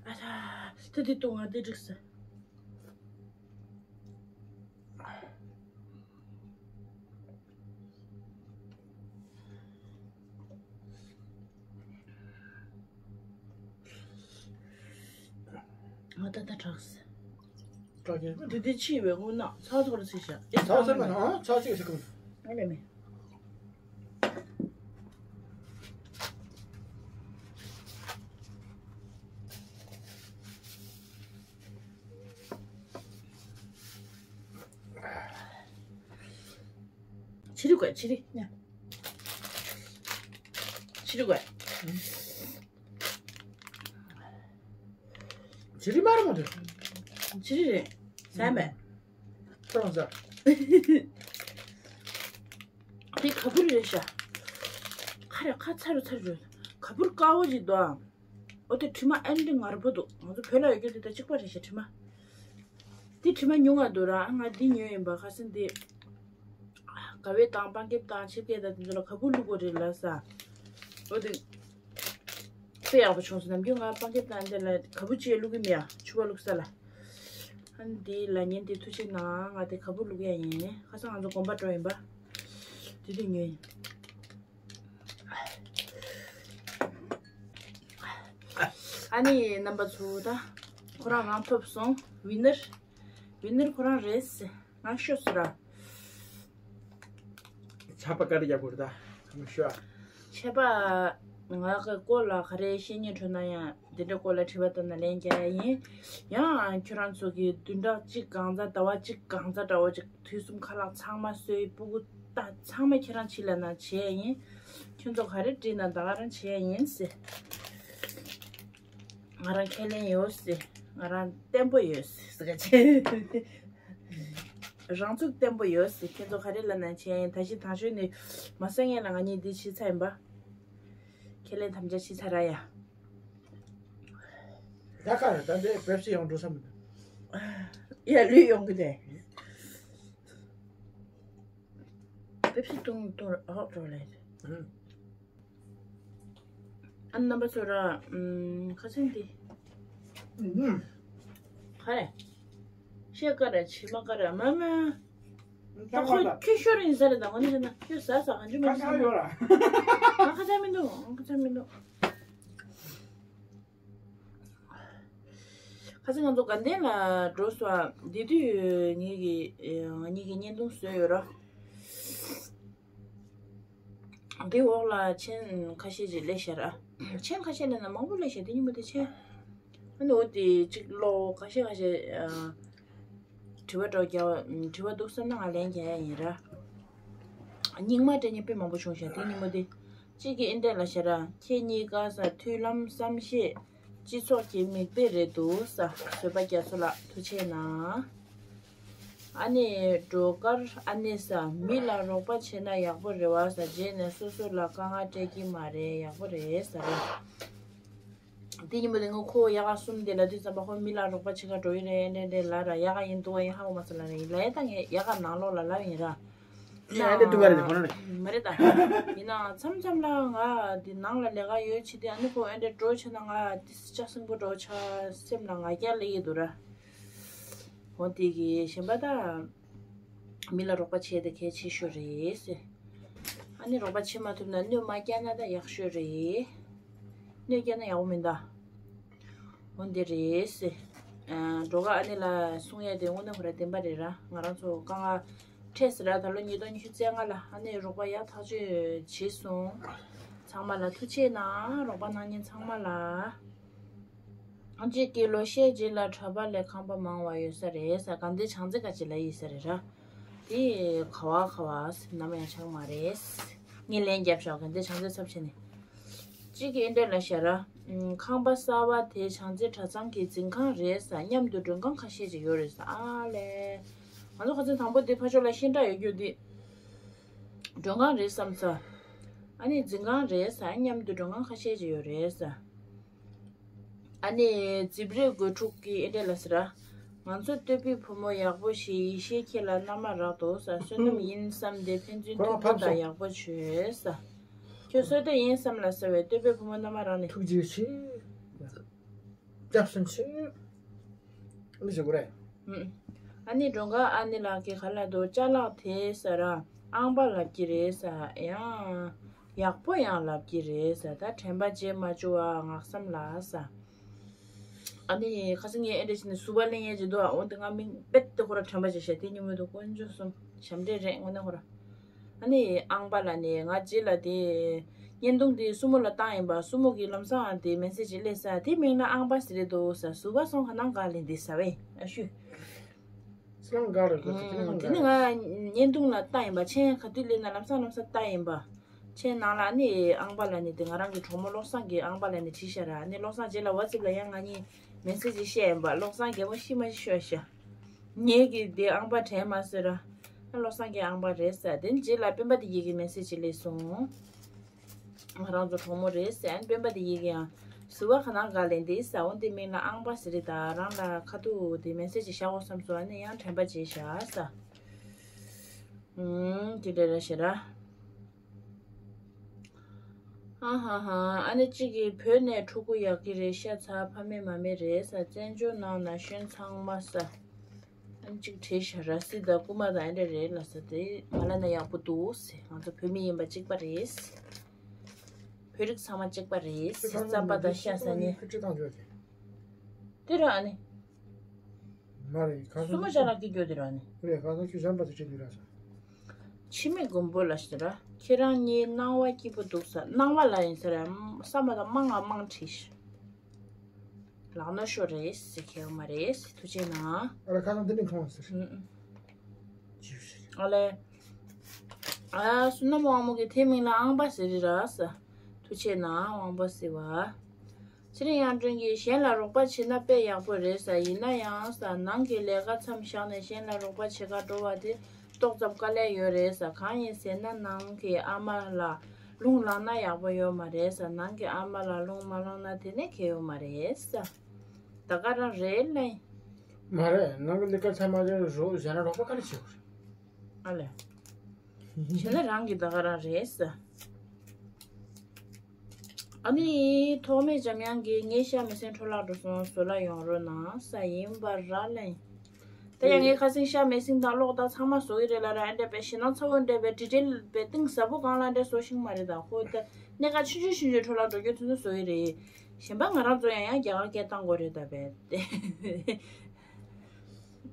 ཨ་ད་ད་དེ་ལྟུང་བ་དེ་འགྲིག་ས། ང་ད་ལྟ་དྲག་ས། དྲག་རྒྱུ། དེ་དེ་ཕྱི་བའི་དངུལ་ནག་ཚ་ཚོར་ཚིག་བྱ། ཨེ་ཚ་ཚ་མ་ཨ་ཚ་ཚིག་ཟེར་གི། ཨ་ལེ་མེ། ཕྱི་རིག་དགོས་ཕྱི་རིག་ཉ། ཕྱི་རིག་དགོས། ཕྱི་རིག་མ་རེད་མོ་དེ། ཕྱི་རིག་རེད། ཟ་མེད། ཁོ་རང་ཟ། དེ་ག་བུར་རེད་ཤག་ཁ་རེ་ཁ་ཚ་རུ་ཚ་རུ་རེད། ག་བུར་དཀར་བོ་ཞིག་འདུག་ཨ། འོ་དེ་དྲི་མ་ཨེ་འདྲ་ངར་པོ་འདུག་ང་ཚོ་བོད་ལ་ཡོད་རྒྱུ་དེ་ད་གཅིག་པ་རེད་ཤག་དྲི་མ། དེ་དྲི་མ་ཉུང་བ་འདུག་ར། ང་འདི་ཉོས་ཡིན་པ་ཁ་སང་དེ། དགའ་བའི་དང་པང་ཁེབས་དང་ཆིབས་སྐྱེལ་དང་དེ་ཚོ་ལ་ག་བུར་བླུག་དགོས་རེད་ལ་ས། འོ་དེ། དཔེ་ཡག་པོ་བྱུང་སོང་། ནམ་རྒྱུན་ང་པང་ཁེབས་དང་འདི་ལ་ག་བུར་ཅིག་བླུག་གི་མེད་ཨ། ཕྱུ་པ་བླུག་ས་ལ། ཨ་ནི་འདི་ལ་ཉིན་དེ་ཐུགས་རྗེ་གནང་ང་དེ་ག་བུར་བླུག་ཡ་ཡིན། ཁ་སང་ང་ཚོ་དགོན་པ་འགྲོ་ཡིན་པ། དེ་དུས་ཉོས་ཡིན། ཨ་ནི་རྣམ་པ་ཚོ་ད་ཁོ་རང་རང་ཐོབ་སོང་། ཝི་ནར། ཝི་ནར་ཁོ་རང་རེད་ཟེར། ང་ཤོད་སོང་ར། ཆར་པ་ག་རེ་རྒྱག་དགོས་རེད་ད། ང་ཤོད་ཨ། ཆར་པ། ང་གི་སྐོར་ལ་ག་རེ་བཤད་སྙིང་བྲོ་ན་ཡང་འདི་འདྲའི་སྐོར་ལ་དྲི་བ་བཏང་ན་ལན་རྒྱག་ཡ་ཡིན། ཡང་ཁྱོད་རང་ཚོ་གི་བདུན་ཕྲག་གཅིག་གང་ཚ་ཟླ་བ་གཅིག་གང་ཚ་འདྲ་བོ་ཅིག་དུས་གསུམ་ཁ་ལག་ཚང་མ་གསོལ་སྤུ་གུ་ད་ཚང་མ་ཁྱེད་རང་ཕྱི་ལ་ན་བྱས་ཡིན། ཁྱོད་ཚོ་ག་རེ་བྲིས་ན་ད་ག་རང་བྱས་ཡིན་ཟེར། ང་རང་ཁས་ལེན་ཡོད་ཟེར། ང་རང་བརྟན་པོ་ཡོད་ཟེར་ག་བྱས། རང་ཚུགས་བརྟན་པོ་ཡོད་ཟེར། ཁྱེད་ཚོ་ག་རེ་ལབ་ན་བྱས་ཡིན། ད་ཤི་དང་ཤོས་ནི་མ་སེང་ངེ་ལ་ང་གཉིས་འདི་ཕྱི་ཚ་ཡིན་པ། ཁས་ལེན་དམ་བཅའ་ཕྱི་ཚ་ར་ཡ། ད་ག་རེ་ད་འདི་པེབ་སི་ཡང་འགྲོ་ས་མི་འདུག་ཡ་ལུས་ཡོང་གི་དེ། པེབ་སི་བཏུང་བཏུང་ཨོ་འགྲོ་ལེ། ཨ་རྣམ་པ་ཚོ་ར། ཁ་སང་འདི། ག་རེ། ཤེས་ཀ་ར་ཕྱི་མ་ཀ་ར་མ་མ། ད་ཁོ་ཁྱོད་ཤོར་ཡིན་ས་རེད་ད་ང་ནི་ཟེར་ན་ཁྱོད་ཟ་ཟ་གང་བྱུང་མ་ཟ་ཡོད་ར། ང་ཁ་ཚ་མི་འདུག་ང་ཁ་ཚ་མི་འདུག་ཁ་སང་ང་ཚོ་དགའ་ལྡན་ལ་འགྲོ་སོང་། དེ་དུས་ངེད་ཀྱི་ང་གཉིས་ཀྱི་བརྙན་ཐུང་བཟོས་ཡོད་ར། དེ་འོག་ལ་མཆན་ཁ་ཤས་ཅིག་སླེབས་ཤག་ར། མཆན་ཁ་ཤས་སླེབས་ན་མང་པོ་སླེབས་ཤག་དེ་ཉིན་མོ་དེ་མཆན། ཨ་ནི་འོ་དེ་གཅིག་ཀློག་ཁ་ཤས་ཁ་ཤས། དྲི་བ་འདྲ་བོ་རྒྱག་དྲི་བ་འདུག་བསམ་ན་ང་ལན་རྒྱག་ཡ་ཡིན་ར། རྙིང་མ་སྤྲད་མཁན་དཔེ་མང་པོ་བྱུང་ཤག་དེ་ཉིན་མོ་དེ། གཅིག་གིས་ཨེ་འདྲས་ལབ་ཤག་ར། ཁྱེད་གཉིས་ཀ་ས་མཐུན་ལམ་བསམ་ཤེས། སྤྱི་ཚོགས་ཀྱི་མིག་དཔེ་རེད་འདུག་ས། བཟོད་པ་རྒྱ་མཚོ་ལགས་ཐུགས་རྗེ་གནང་། ཨ་ནི་སྒྲོལ་དཀར་ཨ་ནེ་ས། མི་ལ་རོགས་པ་བྱེད་ན་ཡག་པོ་རེད་བ་ས། རྗེས་ནས་སོ་སོ་ལ་དཀའ་ངལ་སྤྲད་ཀྱི་མ་རེད། ཡག་པོ་རེད་ས་རེད། དེ་ཉིན་མོ་དེ་ང་ཁོ་ཡག་ག་གསུམ་དེ་ལ་དུས་ཙམ་པ་ཁོ་མི་ལ་རོགས་པ་བྱེད་ག་འགྲོ་ཡི་རེད་འདྲ་འདྲ་ལབ་ར། ཡག་ག་ཡིན་འདུག་ག་ཡིན་ཧ་གོ་མ་སོང་ལབ་ར། ཡིན་ལབ་ཡ་ད་ངས་ཡག་ག་ནང་ལོགས་ལ་ལབ་ཡིན་ར། ཡ་དེ་འདུག་ག་རེད་ཁོ་རང་རེད། མ་རེད་ད། ཡིན་ནའང་མཚམས་མཚམས་ལ་ང་དེ་ནང་ལ་ལས་ཀ་ཡོད་ཆེ་དེ་ཨ་ནི་ཁོ་ཨེ་འདྲ་འགྲོ་ཆེ་ན་ང་དེ་ལྕགས་སྲིན་པོ་འགྲོ་ཆ་སེམས་ལ་ང་རྒྱལ་སླེབས་ཀྱི་འདུག་ར། འོ་དེ་གི་གཞན་པ་ད། མི་ལ་རོགས་པ་བྱེད་དེ་གལ་ཆེ་ཤོས་རེད། ཨ་ནི་རོགས་པ་བྱེད་མ་ཐུབ་ན་སྣོད་མ་བསྐྱལ་ན་ད་ཡག་ཤོས་རེད། སྣོད་བསྐྱལ་ན་ཡག་པོ་མིན་ད། འོ་འདི་རེད། ཨ་འགྲོ་ག་ཨ་ནི་ལ་གསུང་ཡས་དེ་དངོས་གནས་ཁོ་ར་བདེན་པ་རེད་ར། ང་རང་ཚོ་དཀའ་ངལ་འཕྲད་ཟེར་ར། ད་ལོ་ཉིས་སྟོང་ཉི་ཤུ་རྩ་ལྔ་ལ་ཨ་ནི་རོགས་པ་ཡག་ཐག་ཆོད་བྱས་སོང་། ཚང་མ་ལ་ཐུགས་རྗེ་གནང་། རོགས་པ་གནང་མཁན་ཚང་མ་ལ། ཨ་ཅེ་ཀེ་ལོ་ཤས་རྗེས་ལ་གྲྭ་པ་ལས་ཁང་པ་མང་བ་ཡོད་ས་རེད་ས། ག་འདི་བྱང་རྩེ་ག་ཅི་ལ་ཡིན་ས་རེད་ར། དེ་ག་བ་ག་བ་ཟེར་ནམ་ཡང་ཆགས་མ་རེད། ངས་ལན་རྒྱབ་ཤག་ག་འདི་བྱང་རྩེ་ཚབ་བྱས་ནས། གཅིག་གིས་འདྲ་ལ་ཤ་ར། ཁང་པ་གསར་བ་དེ་བྱང་རྩེ་གྲྭ་ཚང་གི་འཛིན་ཁང་རེད་ས། མཉམ་དུ་མགྲོན་ཁང་ཁ་ཤས་ཅིག་ཡོད་རེད་ས། ཨ་ལས། ང་ཚོ་ཁ་སང་དང་པོ་དེ་ཕ་ཕྱོགས་ལ་ཤིང་འབྲས་ཡོད་རྒྱུ་དེ་མགྲོན་ཁང་རེད་བསམ་ས། ཨ་ནི་འཛིན་ཁང་རེད་ས། མཉམ་དུ་མགྲོན་ཁང་ཁ་ཤས་ཅིག་ཡོད་རེད་ས། ཨ་ནི་རྫིབ་རེ་དགོད་ཕྲུག་གིས་ཨེ་འདྲ་ལ་ཟེར་ར། ང་ཚོ་སྟོད་པའི་བུ་མོ་ཡག་པོ་ཞིག་ཡེ་ཤེས་ཁྱེད་ལ་མནའ་མ་རག་འདུག་ས། བསོད་ནམས་ཡིན་བསམ་སྟེ་ཕན་ཚུན་ཁོ་རང་ཐུགས་ཕམ་ཁུར་དང་སོང་། ཡག་པོ་བྱོས་ས། ཁྱོད་བསོད་བདེ་ཡིན་བསམ་ལ་ཟེར་བས་སྟོད་པའི་བུ་མོ་མནའ་མ་རག་ནས། ཐུགས་རྗེ་ཆེ། སྐྱབས་སུ་མཆི། ཨ་ནི་ཞུ་གི་རེད། ཨ་ནི་མགྲོན་ཁང་ཨ་ནི་ལགས་ཀྱིས་ག་ལ་འདུག་ཅ་ལག་དེ་ཟེར་ར། ཨང་པ་ལབ་ཀྱི་རེད་ས། ཡང་ཡག་པོ་ཡང་ལབ་ཀྱི་རེད་ས། ད་དྲན་པ་བརྗེད་མ་བཅུག་ཨ། ངག་བསམ་ལ་ས། ཨ་ནི་ཁ་སང་ངས་ཨེ་འདྲ་བྱས་ནས་ཟུར་པ་ལེན་ཡས་ཅིག་འདུག་ཨ། འོན་ཏེ་ང་མིང་རྦད་དེ་ཁོ་ར་དྲན་པ་བརྗེད་ཤག་དེ་ཉིན་མོ་དུ་དཀོན་མཆོག་གསུམ་ཞབས་འདྲེན་རེད་དངོས་གནས་ཁོ་ར། ཨ་ནི་ཨང་པ་ལ་ནི་ང་རྗེས་ལ་དེ་བརྙན་ཐུང་དེ་སྲུ་མོ་ལ་བཏང་ཡིན་པ། སྲུ་མོ་གིས་ལམ་སང་དེ་མེ་སེ་ཇི་སླེབས་ས། དེ་མིང་ལ་ཨང་པ་ཟེར་རེད་འདུག་ས། ཟུར་པ་སོང་ག་ནང་ག་ལེན་དེ་ཟ་བས་ཨ་ཤུ། སི་ལང་ག་རེད་ག་ཚོད་ཁྱེད་རང་དེ་ནི་ང་བརྙན་ཐུང་ལ་བཏང་ཡིན་པ། མཆན་ག་དུས་སླེབས་ན་ལམ་སང་ལམ་སང་བཏང་ཡིན་པ། མཆན་ནང་ལ་ནི་ཨང་པ་ལ་ནི་དེ་ང་རང་གི་གྲོགས་མོ་བློ་བཟང་གིས་ཨང་པ་ལ་ནི་བྲིས་ཤག་ར། ནི་བློ་བཟང་རྗེས་ལ་ཝ་ཙེབ་ལ་ཡང་ང་གཉིས་མེ་སེ་ཇི་བཤད་ཡིན་པ། བློ་བཟང་གད་མོ་ཤི་མ་ཤི་ཤོད་ཤག་ངེད་ཀྱིས་དེ་ཨང་པ་དྲན་མ་སོང་ར། བློ་བཟང་གི་ཨང་པ་རེད་ཟེར། དེ་རྗེས་ལ་སྤེན་པ་དེ་ཡི་གི་མེ་སེ་ཇི་སླེབས་སོང་། ང་རང་ཚོ་གྲོགས་མོ་རེད་ཟེར། སྤེན་པ་དེ་ཡི་གི་ཡང་ཟུར་པ་ག་ནང་ག་ལེན་དེ་ཟ། འོ་དེ་མིང་ལ་ཨང་པ་ཟེར་རེད། ད་རང་ལ་ཁ་ཐུག་དེ་མེ་སེ་ཇི་བཞག་འོ་བསམ་སོང་། ཨ་ནི་ཡང་དྲན་པ་བརྗེད་ཤག་ཟ། ཨུམ། དེ་འདྲ་ར་ཞེ་ར། ཧ་ཧ་ཧ། ཨ་ནི་གཅིག་གིས་བོད་ནས་ཕྲུ་གུ་ཡག་གི་རེད་ཤ་ཚ། ཕ་མེས་མ་མེས་རེད་ས། བཙན་བྱོལ་ནང་ན་གཞོན་ཚང་མ་ས། ཨ་ནི་གཅིག་བྲིས་ཤག་ར། སི་དང་རྐུ་མ་དང་ཨེ་འདྲ་རེད་ལ་ས། དེ་ང་ལ་ན་ཡག་པོ་འདུག་ཟེར། ང་ཚོ་བོད་མི་ཡིན་པ་གཅིག་པ་རེད། བོད་རིགས་ཚང་མ་གཅིག་པ་རེད་ཟེར། རྩམ་པ་དང་ཤ་ཟ་ནི། དེ་ར་ཨ་ནི། མ་རེད་ཁ་སང་སུ་མོ་ཅ་ལག་གི་རྒྱུ་དེ་ར་ནི། རེད་ཁ་སང་ཁྱོད་གཞན་པ་ཚོ་བྱེད་དུས་ར་ས། འཆི་མེད་མགོན་པོ་ལ་ཞེས་ར། ཁྱེད་རང་གཉིས་སྣང་བ་སྐྱིད་པོ་འདུག་ས། སྣང་བ་ལ་ཡིན་ས་ར། བསམ་པ་དང་མང་ང་མང་བྲིས་ཤག་ལག་ན་ཤོར་རེད་ཟེར་མཁན་ཡོད་མ་རེད། ཐུགས་རྗེ་གནང་། ཨ་ར་ཁ་སང་འདི་ནས་མཐོང་བ་ཟེར། ཨུ་ཨུ། ཨ་ལས། ཨ་བསོད་ནམས་དབང་མོ་གིས་དེ་མིང་ལ་ཨང་པ་ཟེར་རེད་ར་ས། ཐུགས་རྗེ་གནང་དབང་པོ་ཟེར་བ། ཚེ་རིང་དབྱངས་སྒྲོན་གྱིས་གཞན་ལ་རོགས་པ་བྱེད་ན་དཔེ་ཡག་པོ་རེད་ས། ཡིན་ན་ཡང་ས། ནང་གི་ལས་ཀ་མཚམས་བཞག་ནས་གཞན་ལ་རོགས་པ་བྱེད་ག་འགྲོ་བ་དེ་ཏོག་ཙམ་དཀའ་ལས་ཡོད་རེད་ས། གང་ཡིན་ཟེར་ན་ནང་གི་ཨ་མ་ལ་རླུང་ལངས་ན་ཡག་པོ་ཡོད་མ་རེད་ས། ནང་གི་ཨ་མ་ལ་རླུང་མ་ལངས་ན་དེ་ནས་གལ་ཡོད་མ་རེད་ས། ད་ག་རང་རེད་ལེ། མ་རེད། ནང་གི་ལས་ཀ་ཚང་མ་རེད་རོ། གཞན་ལ་རོགས་པ་ག་རེ་བྱེད་དགོས་རེད། ཨ་ལེ། བྱས་ན་རང་གི་ད་ག་རང་རེད་ས། ཨ་ནི་ཐོགས་མེད་འཇམ་དབྱངས་ཀྱིས་ངའི་ཤ་མེད་སྲིན་འཕྲོ་བརླག་འགྲོ་སོང་། བཟོ་ལ་ཡོང་རོགས་གནང་ས། ཡིན་པ་ར་ལེ། ད་ཡང་ངའི་ཁ་སང་ཤ་མེད་སྲིན་དང་གློག་དང་ཚང་མ་བཟོ་གི་རེད་ལ་ར། ཨ་འདྲ་པའི་ཞེ་སྣང་ཚ་བོ་འདྲ་པའི་དྲི་བྲལ་པའི་གཏིང་ཟབ་པོ་སྒང་ལ་འདྲ་བཟོ་ཤེས་མ་རེད། ད་ཁོ་ད་གནས་ཀ་ཆུང་ཆུང་ཆུང་ཆུང་འཕྲོ་བརླག་འགྲོ་རྒྱུ་དེ་ཚོ་བཟོ་གི་རེད། གཞན་པ་ང་རང་ཚོ་ཡང་ཡང་རྒྱ་གར་སྐད་བཏང་དགོས་རེད་ད་པས།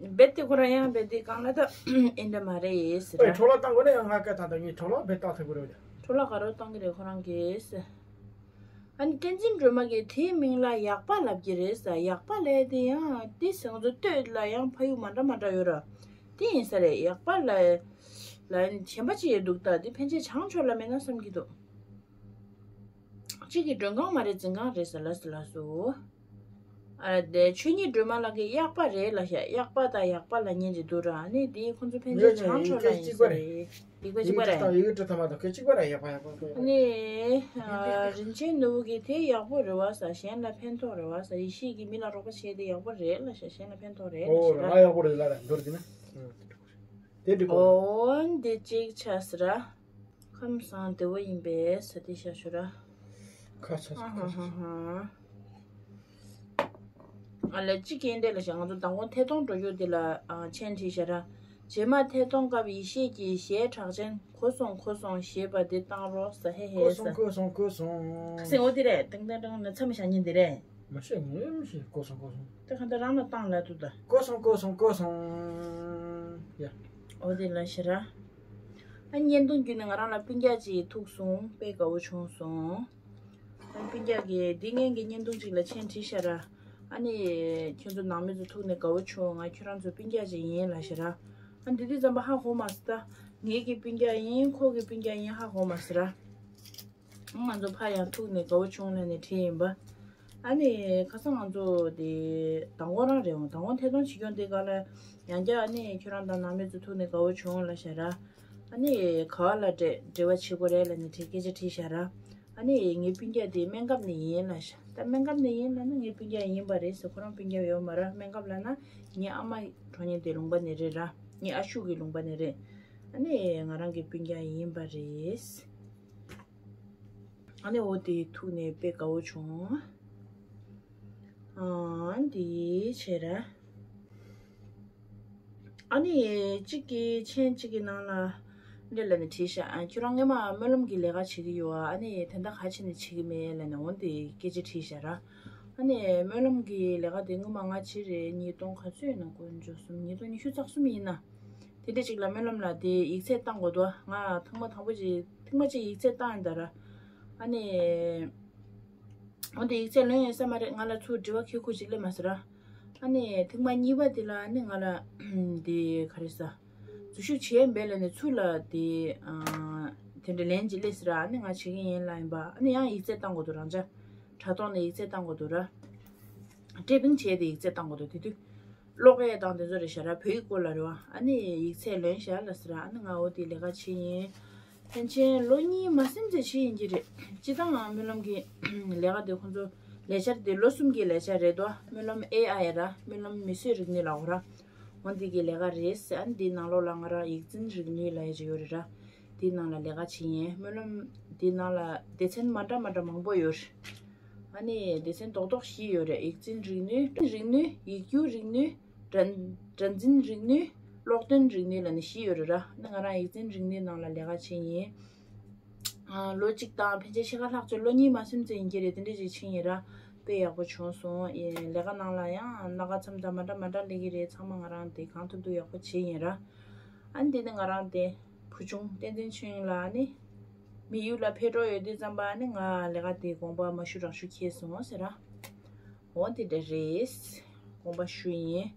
རྦད་དེ་ཁོ་རང་ཡང་རྦད་དེ་གང་ལ་ད་ཨེ་འདྲ་མ་རེད་ཟེར། ཨེ་འཕྲོ་བརླག་བཏང་དགོས་ན་ཡང་ང་སྐད་བཏང་དང་ངས་འཕྲོ་བརླག་རྦད་བཏང་ཐུབ་ཀྱི་རེད། འཕྲོ་བརླག་ག་རེ་བཏང་གི་རེད་ཁོ་རང་གིས་ཟེར། ཨ་ནི་བསྟན་འཛིན་སྒྲོལ་མ་གིས་དེའི་མིང་ལ་ཡག་པ་ལབ་ཀྱི་རེད་ཟེར། ཡག་པ་ལབ་དེ་ཡང་དེ་ཟེར་ང་ཚོ་སྟོད་ལ་ཡང་ཕ་ཡུལ་མ་འདྲ་མ་འདྲ་ཡོད་ར། དེ་ཡིན་ས་རེད། ཡག་པ་ལ་ལ་གཞན་པ་ཅི་ཡོད་འདུག་ད་དེ་ཕན་ཆད་བྱང་ཕྱོགས་ལ་མེད་ན་བསམ་གྱི་འདུག་གཅིག་གིས་མགྲོན་ཁང་མ་རེད་འཛིན་ཁང་རེད་ཟེར་ལ་ཟེར་ལ་སོ། ཨ་དེ་ཆོས་ཉིད་སྒྲོལ་མ་ལགས་ཀྱིས་གཡག་པ་རེད་ལ་ཤ། གཡག་པ་དང་ཡག་པ་ལ་ཉན་གྱི་འདུག་ར། ནི་དེ་ཁོ་ཚོ་ཕན་ཆད་བྱང་ཕྱོགས་ལ་ཡིན་ས་རེད། ཡིག་པ་གཅིག་པ་རེད། ཡིག་ཐ་མ་དང་སྐད་གཅིག་པ་རེད། ཡག་པ་ཡག་པ་ཡག་པ། ནི་རིན་ཆེན་ནོར་བུ་གིས་དེ་ཡག་པོ་རེད་བ་ས། གཞན་ལ་ཕན་ཐོགས་རེད་བ་ས། ཡེ་ཤེས་ཀྱིས་མི་ལ་རོགས་པ་བྱས་ཏེ་ཡག་པོ་རེད་ལ་ཤ། གཞན་ལ་ཕན་ཐོགས་རེད་ལ་ཤ་ར། ཨོ་ཡག་པོ་རེད་ལ་ར་མདོར་བསྡུས་ན། དེ་འགྲིག་གོ། ཨོ་འདི་གཅིག་ཆགས་སི་ར། ཁམས་བཟང་བདེ་བོ་ཡིན་པས་ས་དེ་ཤ་ཤོ་ར། ཁ་ཆ་ཨ་ཧ་ཧ་ཧ། ཨ་ལས་གཅིག་གིས་འདི་ལ་ཤ། ང་ཚོ་མདང་དགོང་ཐད་གཏོང་འགྲོ་རྒྱུ་འདི་ལ་ཨ་མཆན་བྲིས་ཤ་ར། རྗེས་མ་ཐད་གཏོང་སྐབས་ཡེ་ཤེས་ཀྱི་གཞས་གྲགས་ཅན་གོ་སོང་གོ་སོང་ཞེས་པ་འདི་བཏང་རོགས་ཟེར། ཧེ་ཧེ་གོ་སོང་ཟེར། གོ་སོང་གོ་སོང་། ཁ་སང་འོ་དེ་རེད། ཏང་ཏང་ཏང་ན་མཚམས་བཞག་ཉིན་དེ་རེད། མ་ཤེས། ངས་མི་ཤེས། གོ་སོང་གོ་སོང་། ད་ག་འདྲ་རང་ལ་བཏང་ལ་འདུག་ད། གོ་སོང་གོ་སོང་གོ་སོང་། ཡ། འོ་དེ་ལ་ཤི་ར། ཨ་བརྙན་ཐུང་བརྒྱུད་ནས་ང་རང་ལ་སྤུན་ཀྱག་ཅིག་ཐུག་སོང་། དཔེ་དགའ་བོ་བྱུང་སོང་། ཨ་སྤུན་ཀྱག་གིས་འདི་སྔོན་གྱི་བརྙན་ཐུང་ཅིག་ལ་མཆན་བྲིས་ཤག་ར། ཨ་ནི་ཁྱོད་ཚོ་ནང་མི་ཚོ་ཐུག་ནས་དགའ་བོ་བྱུང་། ང་ཁྱོད་རང་ཚོ་སྤུན་ཀྱག་ཅིག་ཡིན་ལབ་ཤག་ར། ཨ་འདི་དུས་ཙམ་པ་ཧ་གོ་མ་སོང་། ད་ངེད་ཀྱི་སྤུན་ཀྱག་ཡིན། ཁོ་གི་སྤུན་ཀྱག་ཡིན་ཧ་གོ་མ་སོང་ར། ང་ཚོ་ཕར་ཡང་ཐུག་ནས་དགའ་བོ་བྱུང་ལབ་ནས་བྲིས་ཡིན་པ། ཨ་ནི་ཁ་སང་ང་ཚོ་དེ་མདང་དགོང་རང་རེད་འོང་། མདང་དགོང་ཐད་གཏོང་བྱེད་སྐྱོང་དེ་ག་ལ་ཡང་བསྐྱར་ཨ་ནི་ཁྱོད་རང་དང་ནང་མི་ཚོ་ཐུག་ནས་དགའ་བོ་བྱུང་ལབ་ཤག་ར། ཨ་ནི་ག་བ་ལ་འབྲེལ་འབྲེལ་བ་བྱེད་དགོས་རེད་ལབ་ནས་བྲིས། སྐད་ཆ་དྲིས་ཤག་ར། ཨ་ནི་ངའི་སྤུན་ཀྱག་དེ་སྨན་ཁབ་ནས་ཡིན་ལབ་ཤག་ད་སྨན་ཁབ་ནས་ཡིན་ལབ་ན་ངའི་སྤུན་ཀྱག་ཡིན་པ་རེད་ཟེར། ཁོ་རང་སྤུན་ཀྱག་ཡོད་མ་རེད། སྨན་ཁབ་ལབ་ན་ངའི་ཨ་མ་གྲོངས་མཁན་དེ་ལུང་པ་ནས་རེད་ར། ངའི་ཨ་ཤུག་གི་ལུང་པ་ནས་རེད། ཨ་ནི་ང་རང་གི་སྤུན་ཀྱག་ཡིན་པ་རེད། ཨ་ནི་འོ་དེ་ཐུག་ནས་དཔེ་དགའ་བོ་བྱུང་། ཨ་འདི་བྱས་ར། ཨ་ནི་གཅིག་གི་མཆན་གཅིག་གི་ནང་ལ་འདི་ལ་ནི་བྲིས་ཤག་ཨ་ཁྱོད་རང་སྔོན་མ་སྨོན་ལམ་གྱི་ལས་ཀ་བྱེད་ཀྱི་ཡོད་ཨ། ཨ་ནི་དེ་འདྲ་ག་བྱས་ནས་བྱེད་ཀྱི་མེད་ལབ་ནས་འོ་འདི་སྐད་ཆ་དྲིས་ཤག་ར། ཨ་ནི་སྨོན་ལམ་གྱི་ལས་ཀ་དེ་སྔོན་མ་ང་བྱས་རེད། ཉིས་སྟོང་ག་ཚོད་ཡིན་ན། དཀོན་མཆོག་གསུམ། ཉིས་སྟོང་ཉི་ཤུ་རྩ་གསུམ་ཡིན་ན། དེ་འདྲ་ཅིག་ལ་སྨོན་ལམ་ལ་དེ་ཡིག་ཚད་བཏང་དགོས་འདུག་ང་ཐེངས་མ་དང་པོ་ཅིག་ཐེངས་མ་གཅིག་ཡིག་ཚད་བཏང་ཡིན་ད་ར། ཨ་ནི། འོ་དེ་ཡིག་ཚད་ལོན་ཡོད་ས་མ་རེད། ང་ལ་ཚུར་དྲི་བ་ཁྱེད་ཁུ་ཅིག་སླེབས་མ་སོང་ར། ཨ་ནི་ཐེངས་མ་གཉིས་པ་དེ་ལ་ཨ་ནི་ང་ལ་དེ་ག་རེ་ཟ། འཛུལ་ཞུགས་བྱས་མེད་ལབ་ནས་ཚུར་ལ་དེ་དེ་འདྲ་ལན་ཅིག་སླེབས་སོང་ར། ཨ་ནི་ང་བྱེད་ཀྱི་ཡིན་ལབ་ཡིན་པ། ཨ་ནི་ཡང་ཡིག་ཚད་བཏང་དགོས་འདུག་རང་ཅག་དྲ་ཐོག་ནས་ཡིག་ཚད་བཏང་དགོས་འདུག་ར། ཊའི་པིང་བྱས་ཏེ་ཡིག་ཚད་བཏང་དགོས་འདུག་དེ་དུས་ཀློག་ཡས་དང་དེ་ཚོ་རེད་ཤག་ར། བོད་ཡིག་སྐོར་ལ་རེད་བ། ཨ་ནི་ཡིག་ཚད་ལོན་ཤག་ལབ་སོང་ར། ཨ་ནི་ང་འོ་དེ་ལས་ཀ་བྱེད་ཡིན། ཕན་ཆད་ལོ་གཉིས་མ་ཟིན་ཙམ་བྱེད་ཡིན་གྱི་རེད། སྤྱིར་བཏང་ང་སྨོན་ལམ་གྱི་ལས་ཀ་དེ་ཁོང་ཚོ་ལས་འཆར་དེ་ལོ་གསུམ་གྱི་ལས་འཆར་རེད་དོ། སྨོན་ལམ་ཨེ་ཨའི་ར། སྨོན་ལམ་མིས་བཟོས་རིག་ནུས་ལབ་དགོས་ར། འོ་འདི་གི་ལས་ཀ་རེད་ཟེར། ཨ་ནི་འདིའི་ནང་ལོགས་ལ་ང་རང་ཡིག་འཛིན་རིག་ནུས་ལབ་ཡས་ཅིག་ཡོད་རེད་ར། འདིའི་ནང་ལ་ལས་ཀ་བྱེད་ཡིན། སྨོན་ལམ་འདིའི་ནང་ལ་སྡེ་ཚན་མ་འདྲ་མ་འདྲ་མང་པོ་ཡོད་རེད། ཨ་ནི་སྡེ་ཚན་རྡོག་རྡོག་བཞི་ཡོད་རེད། ཡིག་འཛིན་རིག་ནུས། རིག་ནུས། ཡིག་སྒྱུར་རིག་ནུས། སྒྲ་སྒྲ་འཛིན་རིག་ནུས། ཀློག་འདོན་རིག་ནུས་ལབ་ནས་བཞི་ཡོད་རེད་ར། ཨ་ནི་ང་རང་ཡིག་འཛིན་རིག་ནུས་ནང་ལ་ལས་ཀ་བྱེད་ཡིན། ཨ་ལོ་གཅིག་དང་ཕན་ཆད་ཕྱེད་ཀ་ལྷག་ཙམ། ལོ་གཉིས་མ་ཟིན་ཙམ་ཡིན་གྱི་རེད། དེ་འདྲ་ཅིག་ཕྱིན་ཡིན་ར། དཔེ་ཡག་པོ་བྱུང་སོང་། ཨེ་ལས་ཀ་ནང་ལ་ཡང་སྣ་ཁ་མཚམས་དང་མ་འདྲ་མ་འདྲ་སླེབས་ཀྱི་རེད། ཚང་མ་ང་རང་དེ་གང་ཐུབ་ཐུབ་ཡག་པོ་བྱས་ཡིན་ར། ཨ་ནི་དེ་ནི་ང་རང་དེ་བུ་ཆུང་བསྟན་འཛིན་ཆོས་དབྱིངས་ལགས་ནི་མི་ཡུལ་ལ་ཕེབས་འགྲོ་ཡོད་དུས་ཙམ་པ་ནི་ང་ལས་ཀ་དེ་དགོངས་པ་མ་ཞུ་རག་ཞུ་ཁེལ་སོང་ཟེར་ར། འོ་དེ་འདྲ་རེད། དགོངས་པ་ཞུ་ཡིན།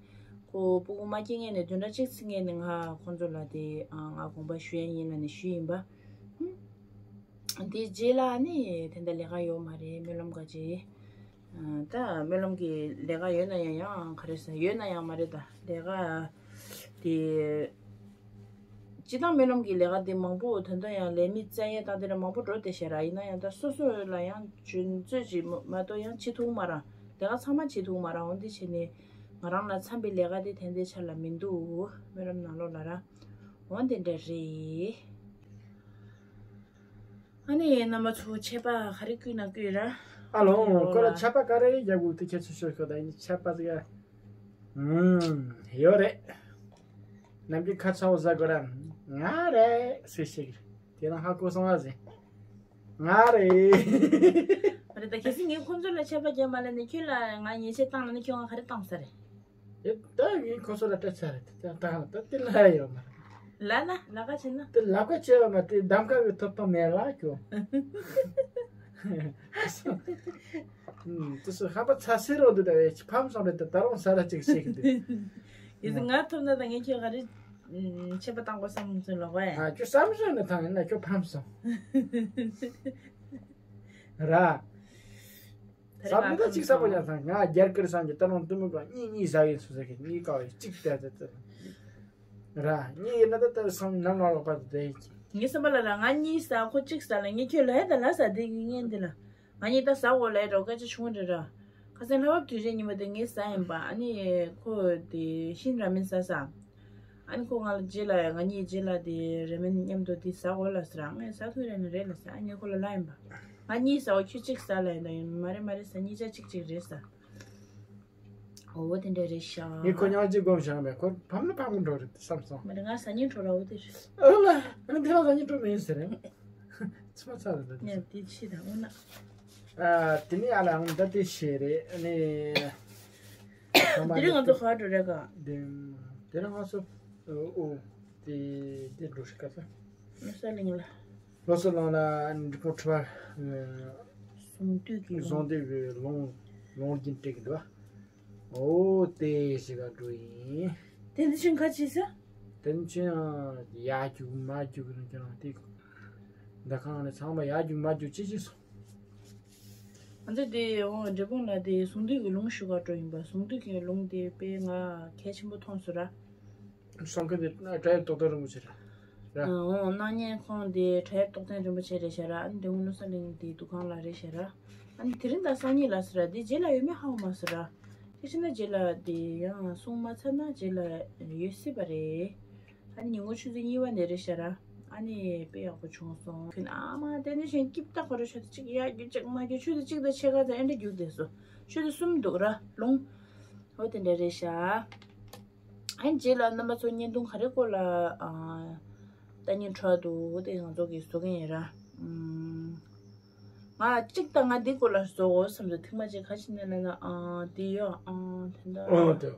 ཁོ་སྤུ་གུ་མ་སྐྱེ་སྔོན་ནས་བདུན་ཕྲག་གཅིག་ཚེ་སྔོན་ནས་ང་ཁོང་ཚོ་ལ་དེ་ང་དགོངས་པ་ཞུ་ཡ་ཡིན་ལབ་ནས་ཞུས་ཡིན་པ། དེ་རྗེས་ལ་ནི་དེ་འདྲ་ལས་ཀ་ཡོད་མ་རེད། སྨོན་ལམ་ག་རྗེས། ད་སྨོན་ལམ་གྱི་ལས་ཀ་ཡོད་ན་ཡང་ཡང་ག་རེ་ཟེར། ཡོད་ན་ཡང་མ་རེད། ད་ལས་ཀ་དེ། སྤྱིར་བཏང་སྨོན་ལམ་གྱི་ལས་ཀ་དེ་མང་པོ་ད་ལྟ་ཡང་ལས་མི་བཙལ་ཡས་དང་དེ་འདྲ་མང་པོ་འགྲོ་བསྡད་ཤག་ར། ཡིན་ན་ཡང་ད་སོ་སོ་ལ་ཡང་འཇུན་ཚོད་ཅིག་མ་གཏོགས་ཡང་བྱེད་ཐུབ་མ་ར། ལས་ཀ་ཚང་མ་བྱེད་ཐུབ་མ་ར། འོ་འདི་བྱས་ནས་ང་རང་ལ་འཚམ་པའི་ལས་ཀ་དེ་ད་ལྟའི་ཆ་ལ་མི་འདུག་སྨོན་ལམ་ནང་ལོགས་ལ་ར། འོ་དེ་འདྲ་རེད། ཨ་ནི་རྣམ་པ་ཚོ་ཆད་པ་ག་རེ་བསྐུལ་ན་བསྐུལ་ར། ཨ་ལོ། ཁོ་ལ་ཆད་པ་ག་རེ་རྒྱག་དགོས་དེ་ཁྱེད་ཚོ་ཤོད་ཤོད། ད་ཡིན་ཆད་པ་ཟིག་ཨ། ཨུམ། ཡོད་རེད། ནམ་རྒྱུན་ཁ་ཚ་བོ་ཟ་དགོས་ར། ང་རེད་ཟེར་ཞིག་དེ་རང་ཧ་གོ་སོང་བ་ཟེར། ང་རེད། མ་རེད། ད་གལ་སྲིད་ངས་ཁོང་ཚོ་ལ་ཆད་པ་བརྒྱབ་མ་ལབ་ནས་ཁྱོད་ལ་ང་ཉེས་ཆད་བཏང་ལབ་ན་ཁྱོད་ང་ག་རེ་བཏང་ས་རེད། ཨེ་ད་ངས་ཁོ་ཚོ་ལ་སྤྲད་ཚར་རེད། ད་ད་ད་དེ་ལ་ཡོད་མ་རེད། ལ་ན་ལ་ཀ་བྱེད་ན། དེ་ལ་ཀ་བྱེད་པ་མ་དེ་གདམ་ཁ་གི་ཐོབ་ཐང་མེད་ལ་ཁྱོད། དེ་སུ་ཧ་པ་ཚ་སེ་རོ་འདུག་ད་ཨེ་ཕམ་སོང་རེད། ད་ད་རུང་ས་ར་ཅིག་ཤེས་གི་འདུག་ཡིན་ང་ཐོབ་ན་ད་ངས་ཁྱོད་ག་རེ་ཆད་པ་བཏང་དགོས་བསམ་ཚུལ་ལོག་བས། ཨ་ཁྱོད་བསམ་སོང་ན་ཐང་ཡིན་ན་ཁྱོད་ཕམ་སོང་། ར། ད་རེས་བསམ་ནི་ད་ང་ཅིག་བསམ་པ་ཡང་ཐང་ང་རྒྱལ་ཁར་བསམ་གྱི་ད་རུང་འདི་མོ་ག་གཉིས་གཉིས་ཟ་ཡིན་སུ་ཟ་གི་གཉིས་ཀ་བས་གཅིག་ད་ད་ད། ར་གཉིས་ཡིན་ན་ད་ལྟ་སང་ནམ་ལ་ལོག་པ་དེ་ཡིན་གྱི། ངའི་བསམ་པ་ལ་ར་ང་གཉིས་ཟ་ཁོ་གཅིག་ཟ་ལ་ངས་ཁྱོད་ལ་ཧད་ད་ལ་ཟ་དེ་གི་ངན་འདི་ལ་ང་གཉིས་ད་ཟ་འོ་ལ་ཡ་འགྲོ་སྐད་ཆ་བྱུང་རེད་ར། ཁ་སང་ལྷ་བབས་དུས་ཆེན་ཉིན་མོ་དེ་ངས་ཟ་ཡིན་པ། ཨ་ནི་ཁོ་དེ་ཤིན་ར་མེན་ཟ་ཟ། ཨ་ནི་ཁོ་ང་ལ་རྗེས་ལ་ང་གཉིས་རྗེས་ལ་དེ་ར་མེན་མཉམ་དུ་དེ་ཟ་འོ་ལ་ཟ་ར། ངས་ཟ་ཐུབ་རེད་ན་རེད་ལ་ཟ། ཨ་ངས་ཁོ་ལ་ལ་ཡིན་པ། ང་གཉིས་ཟ་འོ་ཁྱོད་གཅིག་ཟ་ལ་ཡིན་ད་ཡིན་མ་རེད་མ་རེད་ཟ། གཉིས་ཆ་གཅིག་གཅིག་རེད་ཟ། འོ་དེ་འདྲ་རེད་ཤག་ངས་ཁོ་ཉག་གཅིག་སྒོམ་བཞག་མེད། ཁོ་ཕམ་ན་ཕམ་གི་འགྲོ་རེད་བསམ་སོང་། མ་རེད། ང་ཟ་སྙིང་བྲོ་ར། འོ་དེ་རེད། ཨོ་ལ། ཨ་ནི་དེ་རང་ཟ་སྙིང་བྲོ་མེད་ཟེར་རེད། ཚི་མ་ཚ་རེད་ད་དེ། ངས་དེ་ཕྱི་དང་འོ་ན། ཨ་དེ་ནི་ཨ་ལ་ཨང་ད་དེ་ཤེས་རེད། ཨ་ནི། དེ་རིང་ང་ཚོ་ག་འགྲོ་རེད་ག་དེ་དེ་རིང་ང་ཚོ་ཨོ་དེ་དེ་འགྲོ་ཤི་ཀ་ས། ལོ་གསར་གླིང་ལ། ལོ་གསར་གླིང་ལ་འབྲི་གུང་ཁྲི་པ། གསུང་སྟོད་ཀྱི། གསུང་སྟོད་ཀྱི་ལུང་ལུང་རྒྱུན་སྤྲད་ཀྱི་འདུག་ཨོ་དེ་ཞིག་ག་འགྲོ་ཡིན། དེ་འདི་ཆུན་ཁ་ཆེ་ས། དེ་ཆུན་ཡ་རྒྱུག་མ་རྒྱུག་རང་ཁྱེད་རང་དེ། འདི་ཁང་ནས་ཚང་མ་ཡ་རྒྱུག་མ་རྒྱུག་ཅི་ཅི་སོང་། ང་ཚོ་དེ་འོང་འབྲས་སྤུངས་ལ་དེ་གསུང་སྟོད་ཀྱི་ལུང་ཞུ་ག་འགྲོ་ཡིན་པ། གསུང་སྟོད་ཀྱི་ལུང་དེ་དཔེ་ང་གལ་ཆེན་པོ་མཐོང་སོང་ར། གསུང་མཁན་དེ་བྲག་གཡབ་རྟོགས་ལྡན་རིན་པོ་ཆེ་རེད། ར། འོང་སྣང་བརྙན་ཁང་དེ་བྲག་གཡབ་རྟོགས་ལྡན་རིན་པོ་ཆེ་རེད་ཤག་ར། ཨ་ནི་དེ་འོང་ལོ་གསར་གླིང་དེ་འདུ་ཁང་ལ་རེད་ཤག་ར། ཨ་ནི་དེ་རིང་ད་སང་ཉིན་ལ་ཟེར་ར། དེ་རྗེས་ལ་ཡོད་མེད་ཧ་གོ་མ་སོང་ར། དེ་བྱས་ན་རྗེས་ལ་དེ་ཡང་གསུང་མ་ཚར་ན་རྗེས་ལ་ཡོད་སྲིད་པ་རེད། ཨ་ནི་ཉིན་གུང་ཆུ་ཚོད་གཉིས་པ་ནས་རེད་ཤག་ར། ཨ་ནི་དཔེ་ཡག་པོ་བྱུང་སོང་། ཁྱོད་ཨ་མ་དེ་ནས་གཞན་སྐྱིབས་ད་ཁོ་ར་ཤོད་དེ་གཅིག་ཡ་རྒྱུ་གཅིག་མ་རྒྱུ་ཆུ་དེ་གཅིག་དང་ཕྱེད་ཀ་དང་ཨེ་འདྲ་རྒྱུག་བསྡད་སོང་། ཆུ་དེ་གསུམ་འདུག་ར་ལུང་། འོ་དེ་འདྲ་རེད་ཤག་ཨ་ནི་རྗེས་ལ་རྣམ་པ་ཚོ་བརྙན་ཐུང་ག་རེ་སྐོར་ལ་ཨ་ལྟ་སྙིང་བྲོ་འདུག་དེ་ང་ཚོ་གིས་བཟོ་གི་ཡིན་ར། ཨུམ། ང་གཅིག་དང་ང་འདི་སྐོར་ལ་བཟོ་དགོས་བསམ་སོང་། ཐེངས་མ་གཅིག་ག་ཅི་ནས་ལབ་ན་ཨ་འདི་ཡོད་ཨ་དེ་འདྲ། ཨོ་དེ།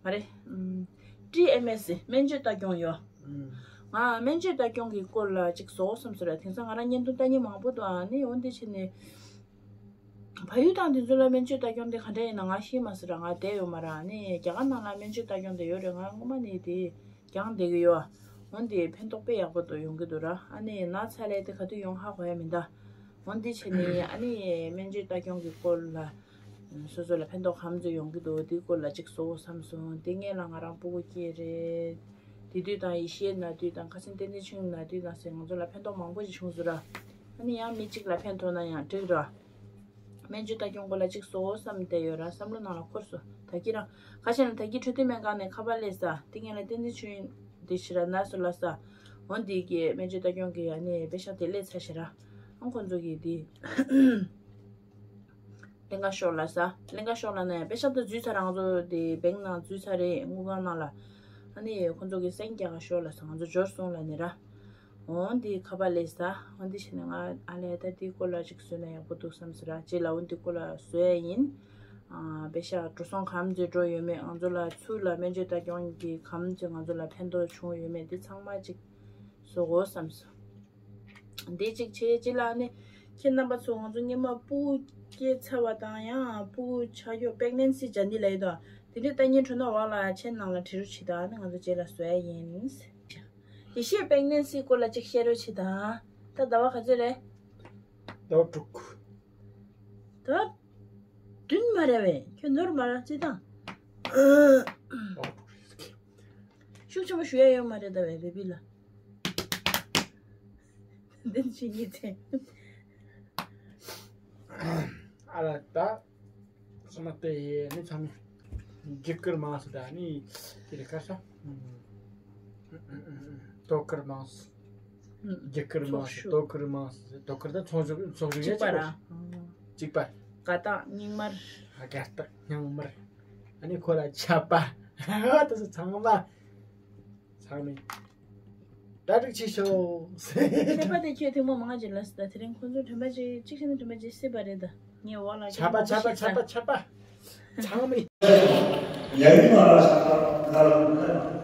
མ་རེད། ཨུམ། ཊི་ཨེམ་ཨེས་སྨན་བཅོས་ལྟ་སྐྱོང་ཡོད། ཨུམ། ང་སྨན་བཅོས་ལྟ་སྐྱོང་གི་སྐོར་ལ་གཅིག་བཟོ་དགོས་བསམ་སོང་ར། དེང་སང་ང་རང་བརྙན་ཐུང་ལྟ་མཁན་མང་པོ་འདུག་ཨ་ནི་འོ་འདི་བྱས་ནས། བལ་ཡུལ་དང་དེ་ཚོ་ལ་སྨན་བཅོས་ལྟ་སྐྱོང་དེ་ག་འདྲ་ཡིན་ན་ང་ཤེས་མ་སོང་ར། ང་བསྡད་ཡོད་མ་ར། ནི་རྒྱ་གར་ནང་ལ་སྨན་བཅོས་ལྟ་སྐྱོང་དེ་ཡོད་རེད། ང་སྔོན་མ་ནས་དེ་སྦྱངས་བསྡད་ཀྱི་ཡོད། འོན་ཏེ་ཕན་ཐོགས་དཔེ་ཡག་པོ་འདུག་ཡོང་གི་འདུག་ར། ཨ་ནི་ན་ཚ་ལས་དེ་ག་དུས་ཡོང་ཧ་གོ་ཡ་མི་འདུག་འོན་ཏེ་བྱས་ནི་ཨ་ནི་སྨན་བཅོས་ལྟ་སྐྱོང་གི་སྐོར་ལ་སོ་སོ་ལ་ཕན་ཐོགས་ག་ཚོད་ཡོང་གི་འདུག་དེའི་སྐོར་ལ་གཅིག་བཟོ་དགོས་བསམ་སོང་། དེ་སྔོན་ལ་ང་རང་སྤུ་གུ་སྐྱེས་རེད། དེ་དུས་དང་ཡེ་ཤེས་ན་དུས་དང་ཁ་སང་བསྟན་འཛིན་ཆོས་ན་དུས་དང་ཟེར་ང་ཚོ་ལ་ཕན་ཐོགས་མང་པོ་ཞིག་བྱུང་སོང་ར། ཨ་ནི་ཡང་མི་གཅིག་ལ་ཕན་ཐོགས་ན་ཡང་འགྲིག་ར། སྨན་བཅོས་ལྟ་སྐྱོང་སྐོར་ལ་གཅིག་བཟོ་དགོས་བསམ་བསྡད་ཡོད་ར། བསམ་བློ་ནང་ལ་འཁོར་སོང་། ད་ཁྱེད་རང་ཁ་ཤས་ན་ད་གི་འཕྲོད་བསྟེན་སྨན་ཁང་ནས་ཁ་པར་སླེབས་ས། དེ་སྔོན་ལ་བསྟན་འཛིན་ཆོས་འདི་ཕྱི་ར་ན་སོ་ལ་ས། འོན་ཏེ་གི་སྨན་བཅོས་ལྟ་སྐྱོང་གི་ཨ་ནི་པེ་ཤག་དེ་སླེབས་ཚར་ཤག་ར། ཨང་ཁོང་ཚོ་གི་དེ་ལིང་ག་ཤོག་ལ་ས། ལིང་ག་ཤོག་ལ་ན་ཡང་པེ་ཤག་ད་འཛུལ་ཚར་ར། ང་ཚོ་དེ་བེང་ནང་འཛུལ་ཚར་རེད། དངུལ་ཁང་ནང་ལ། ཨ་ནི་ཁོང་ཚོ་གི་སེང་རྒྱ་ག་ཤོག་ལ་ས། ང་ཚོ་འབྱོར་སོང་ལ་ནི་ར། འོ་འདི་ཁ་པར་སླེབས་ས། འོ་འདི་བྱས་ནས་ང་ཨ་ལས་ད་འདི་སྐོར་ལ་ཅིག་བཟོས་ན་ཡག་པོ་འདུག་བསམ་ཟེར་ར། རྗེས་ལ་འོ་འདི་སྐོར་ལ་བཟོ་ཡ་ཡིན། ཨ་པེ་ཤག་འགྲོ་སོང་ག་ཚོད་འགྲོ་ཡོད་མེད། ང་ཚོ་ལ་ཚུར་ལ་སྨན་བཅོས་ལྟ་སྐྱོང་གི་ག་ཚོད་ང་ཚོ་ལ་ཕན་ཐོགས་བྱུང་ཡོད་མེད་འདི་ཚང་མ་ཅིག་བཟོ་དགོས་བསམ་སོང་། འདི་གཅིག་བྱས། གཅིག་ལ་ནི་ཁྱེད་རྣམ་པ་ཚོ་ང་ཚོ་སྔོན་མ་སྤུ་གུ་སྐྱེས་ཚར་བ་དང་ཡང་སྤུ་གུ་ཆགས་ཡོད་པེག་ནན་སི་བྱ་འདི་ལ་ཡོད་དོ། དེ་འདྲའི་ལྟ་ཉན་འགྲོ་ན་འོག་ལ་ཆེན་ནང་ལ་བྲིས་རོགས་བྱེད་དང་། ཨ་ནི་ང་ཚོ་རྗེས་ལ་བཟོ་ཡ་ཡིན། ཡེ་ཤེས་པེག་ནན་སི་སྐོར་ལ་གཅིག་བཤད་རོགས་བྱེད་དང་། ད་ཟླ་བ་ག་ཚོད་རེད། ཟླ་བ་དྲུག་ཟླ་བ་བདུན་མ་རེད་བས། ཁྱོད་ནོར་མ་ར་ཅི་དང་། ཤུགས་ཆེན་པོ་ཞུ་ཡ་ཡོད་མ་རེད་ད་བས་བེ་བི་ལ། འདི་ཕྱི་གཉིས་ཚེ། ཨ་ལ་ད། སོ་མ་དེ་ཡེ་ནི་ཚང་མ་རྒྱུ་སྐར་མང་སོ་ད་ནི་དེ་རེད་ཁ་ས། དོ་སྐར་མང་སོ། རྒྱུ་སྐར་མང་སོ། དོ་སྐར་མང་སོ། དོ་སྐར་ད་ཚོགས་ཞུགས་ཚོགས་ཞུགས་གཅིག་པ་ར། གཅིག་པ། དགའ་རྟགས་རྙིང་མར། དགའ་རྟགས་རྙིང་མར། ཨ་ནི་ཁོ་ལ་ཆད་པ། ད་སོ་ཚང་མ། ཚང་མས། གྲ་སྒྲིག་བྱེད་ཤོག་ཆད་པ་དེ་ཁྱོད་ཐེངས་མ་མང་ཅིག་ལབ་སོང་ད། དེ་རིང་ཁོང་ཚོ་དྲན་པ་ཅིག་གཅིག་བྱས་ན་དྲན་པ་ཅིག་སྲིད་པ་རེད་ད། ངས་འོག་ལ་ཆད་པ་ཆད་པ་ཆད་པ་ཆད་པ། ཚང་མས། ཡ་ཡི་མ་ར་ས་ད་ད་ར་ད་ར་ད་ར་ད་ར།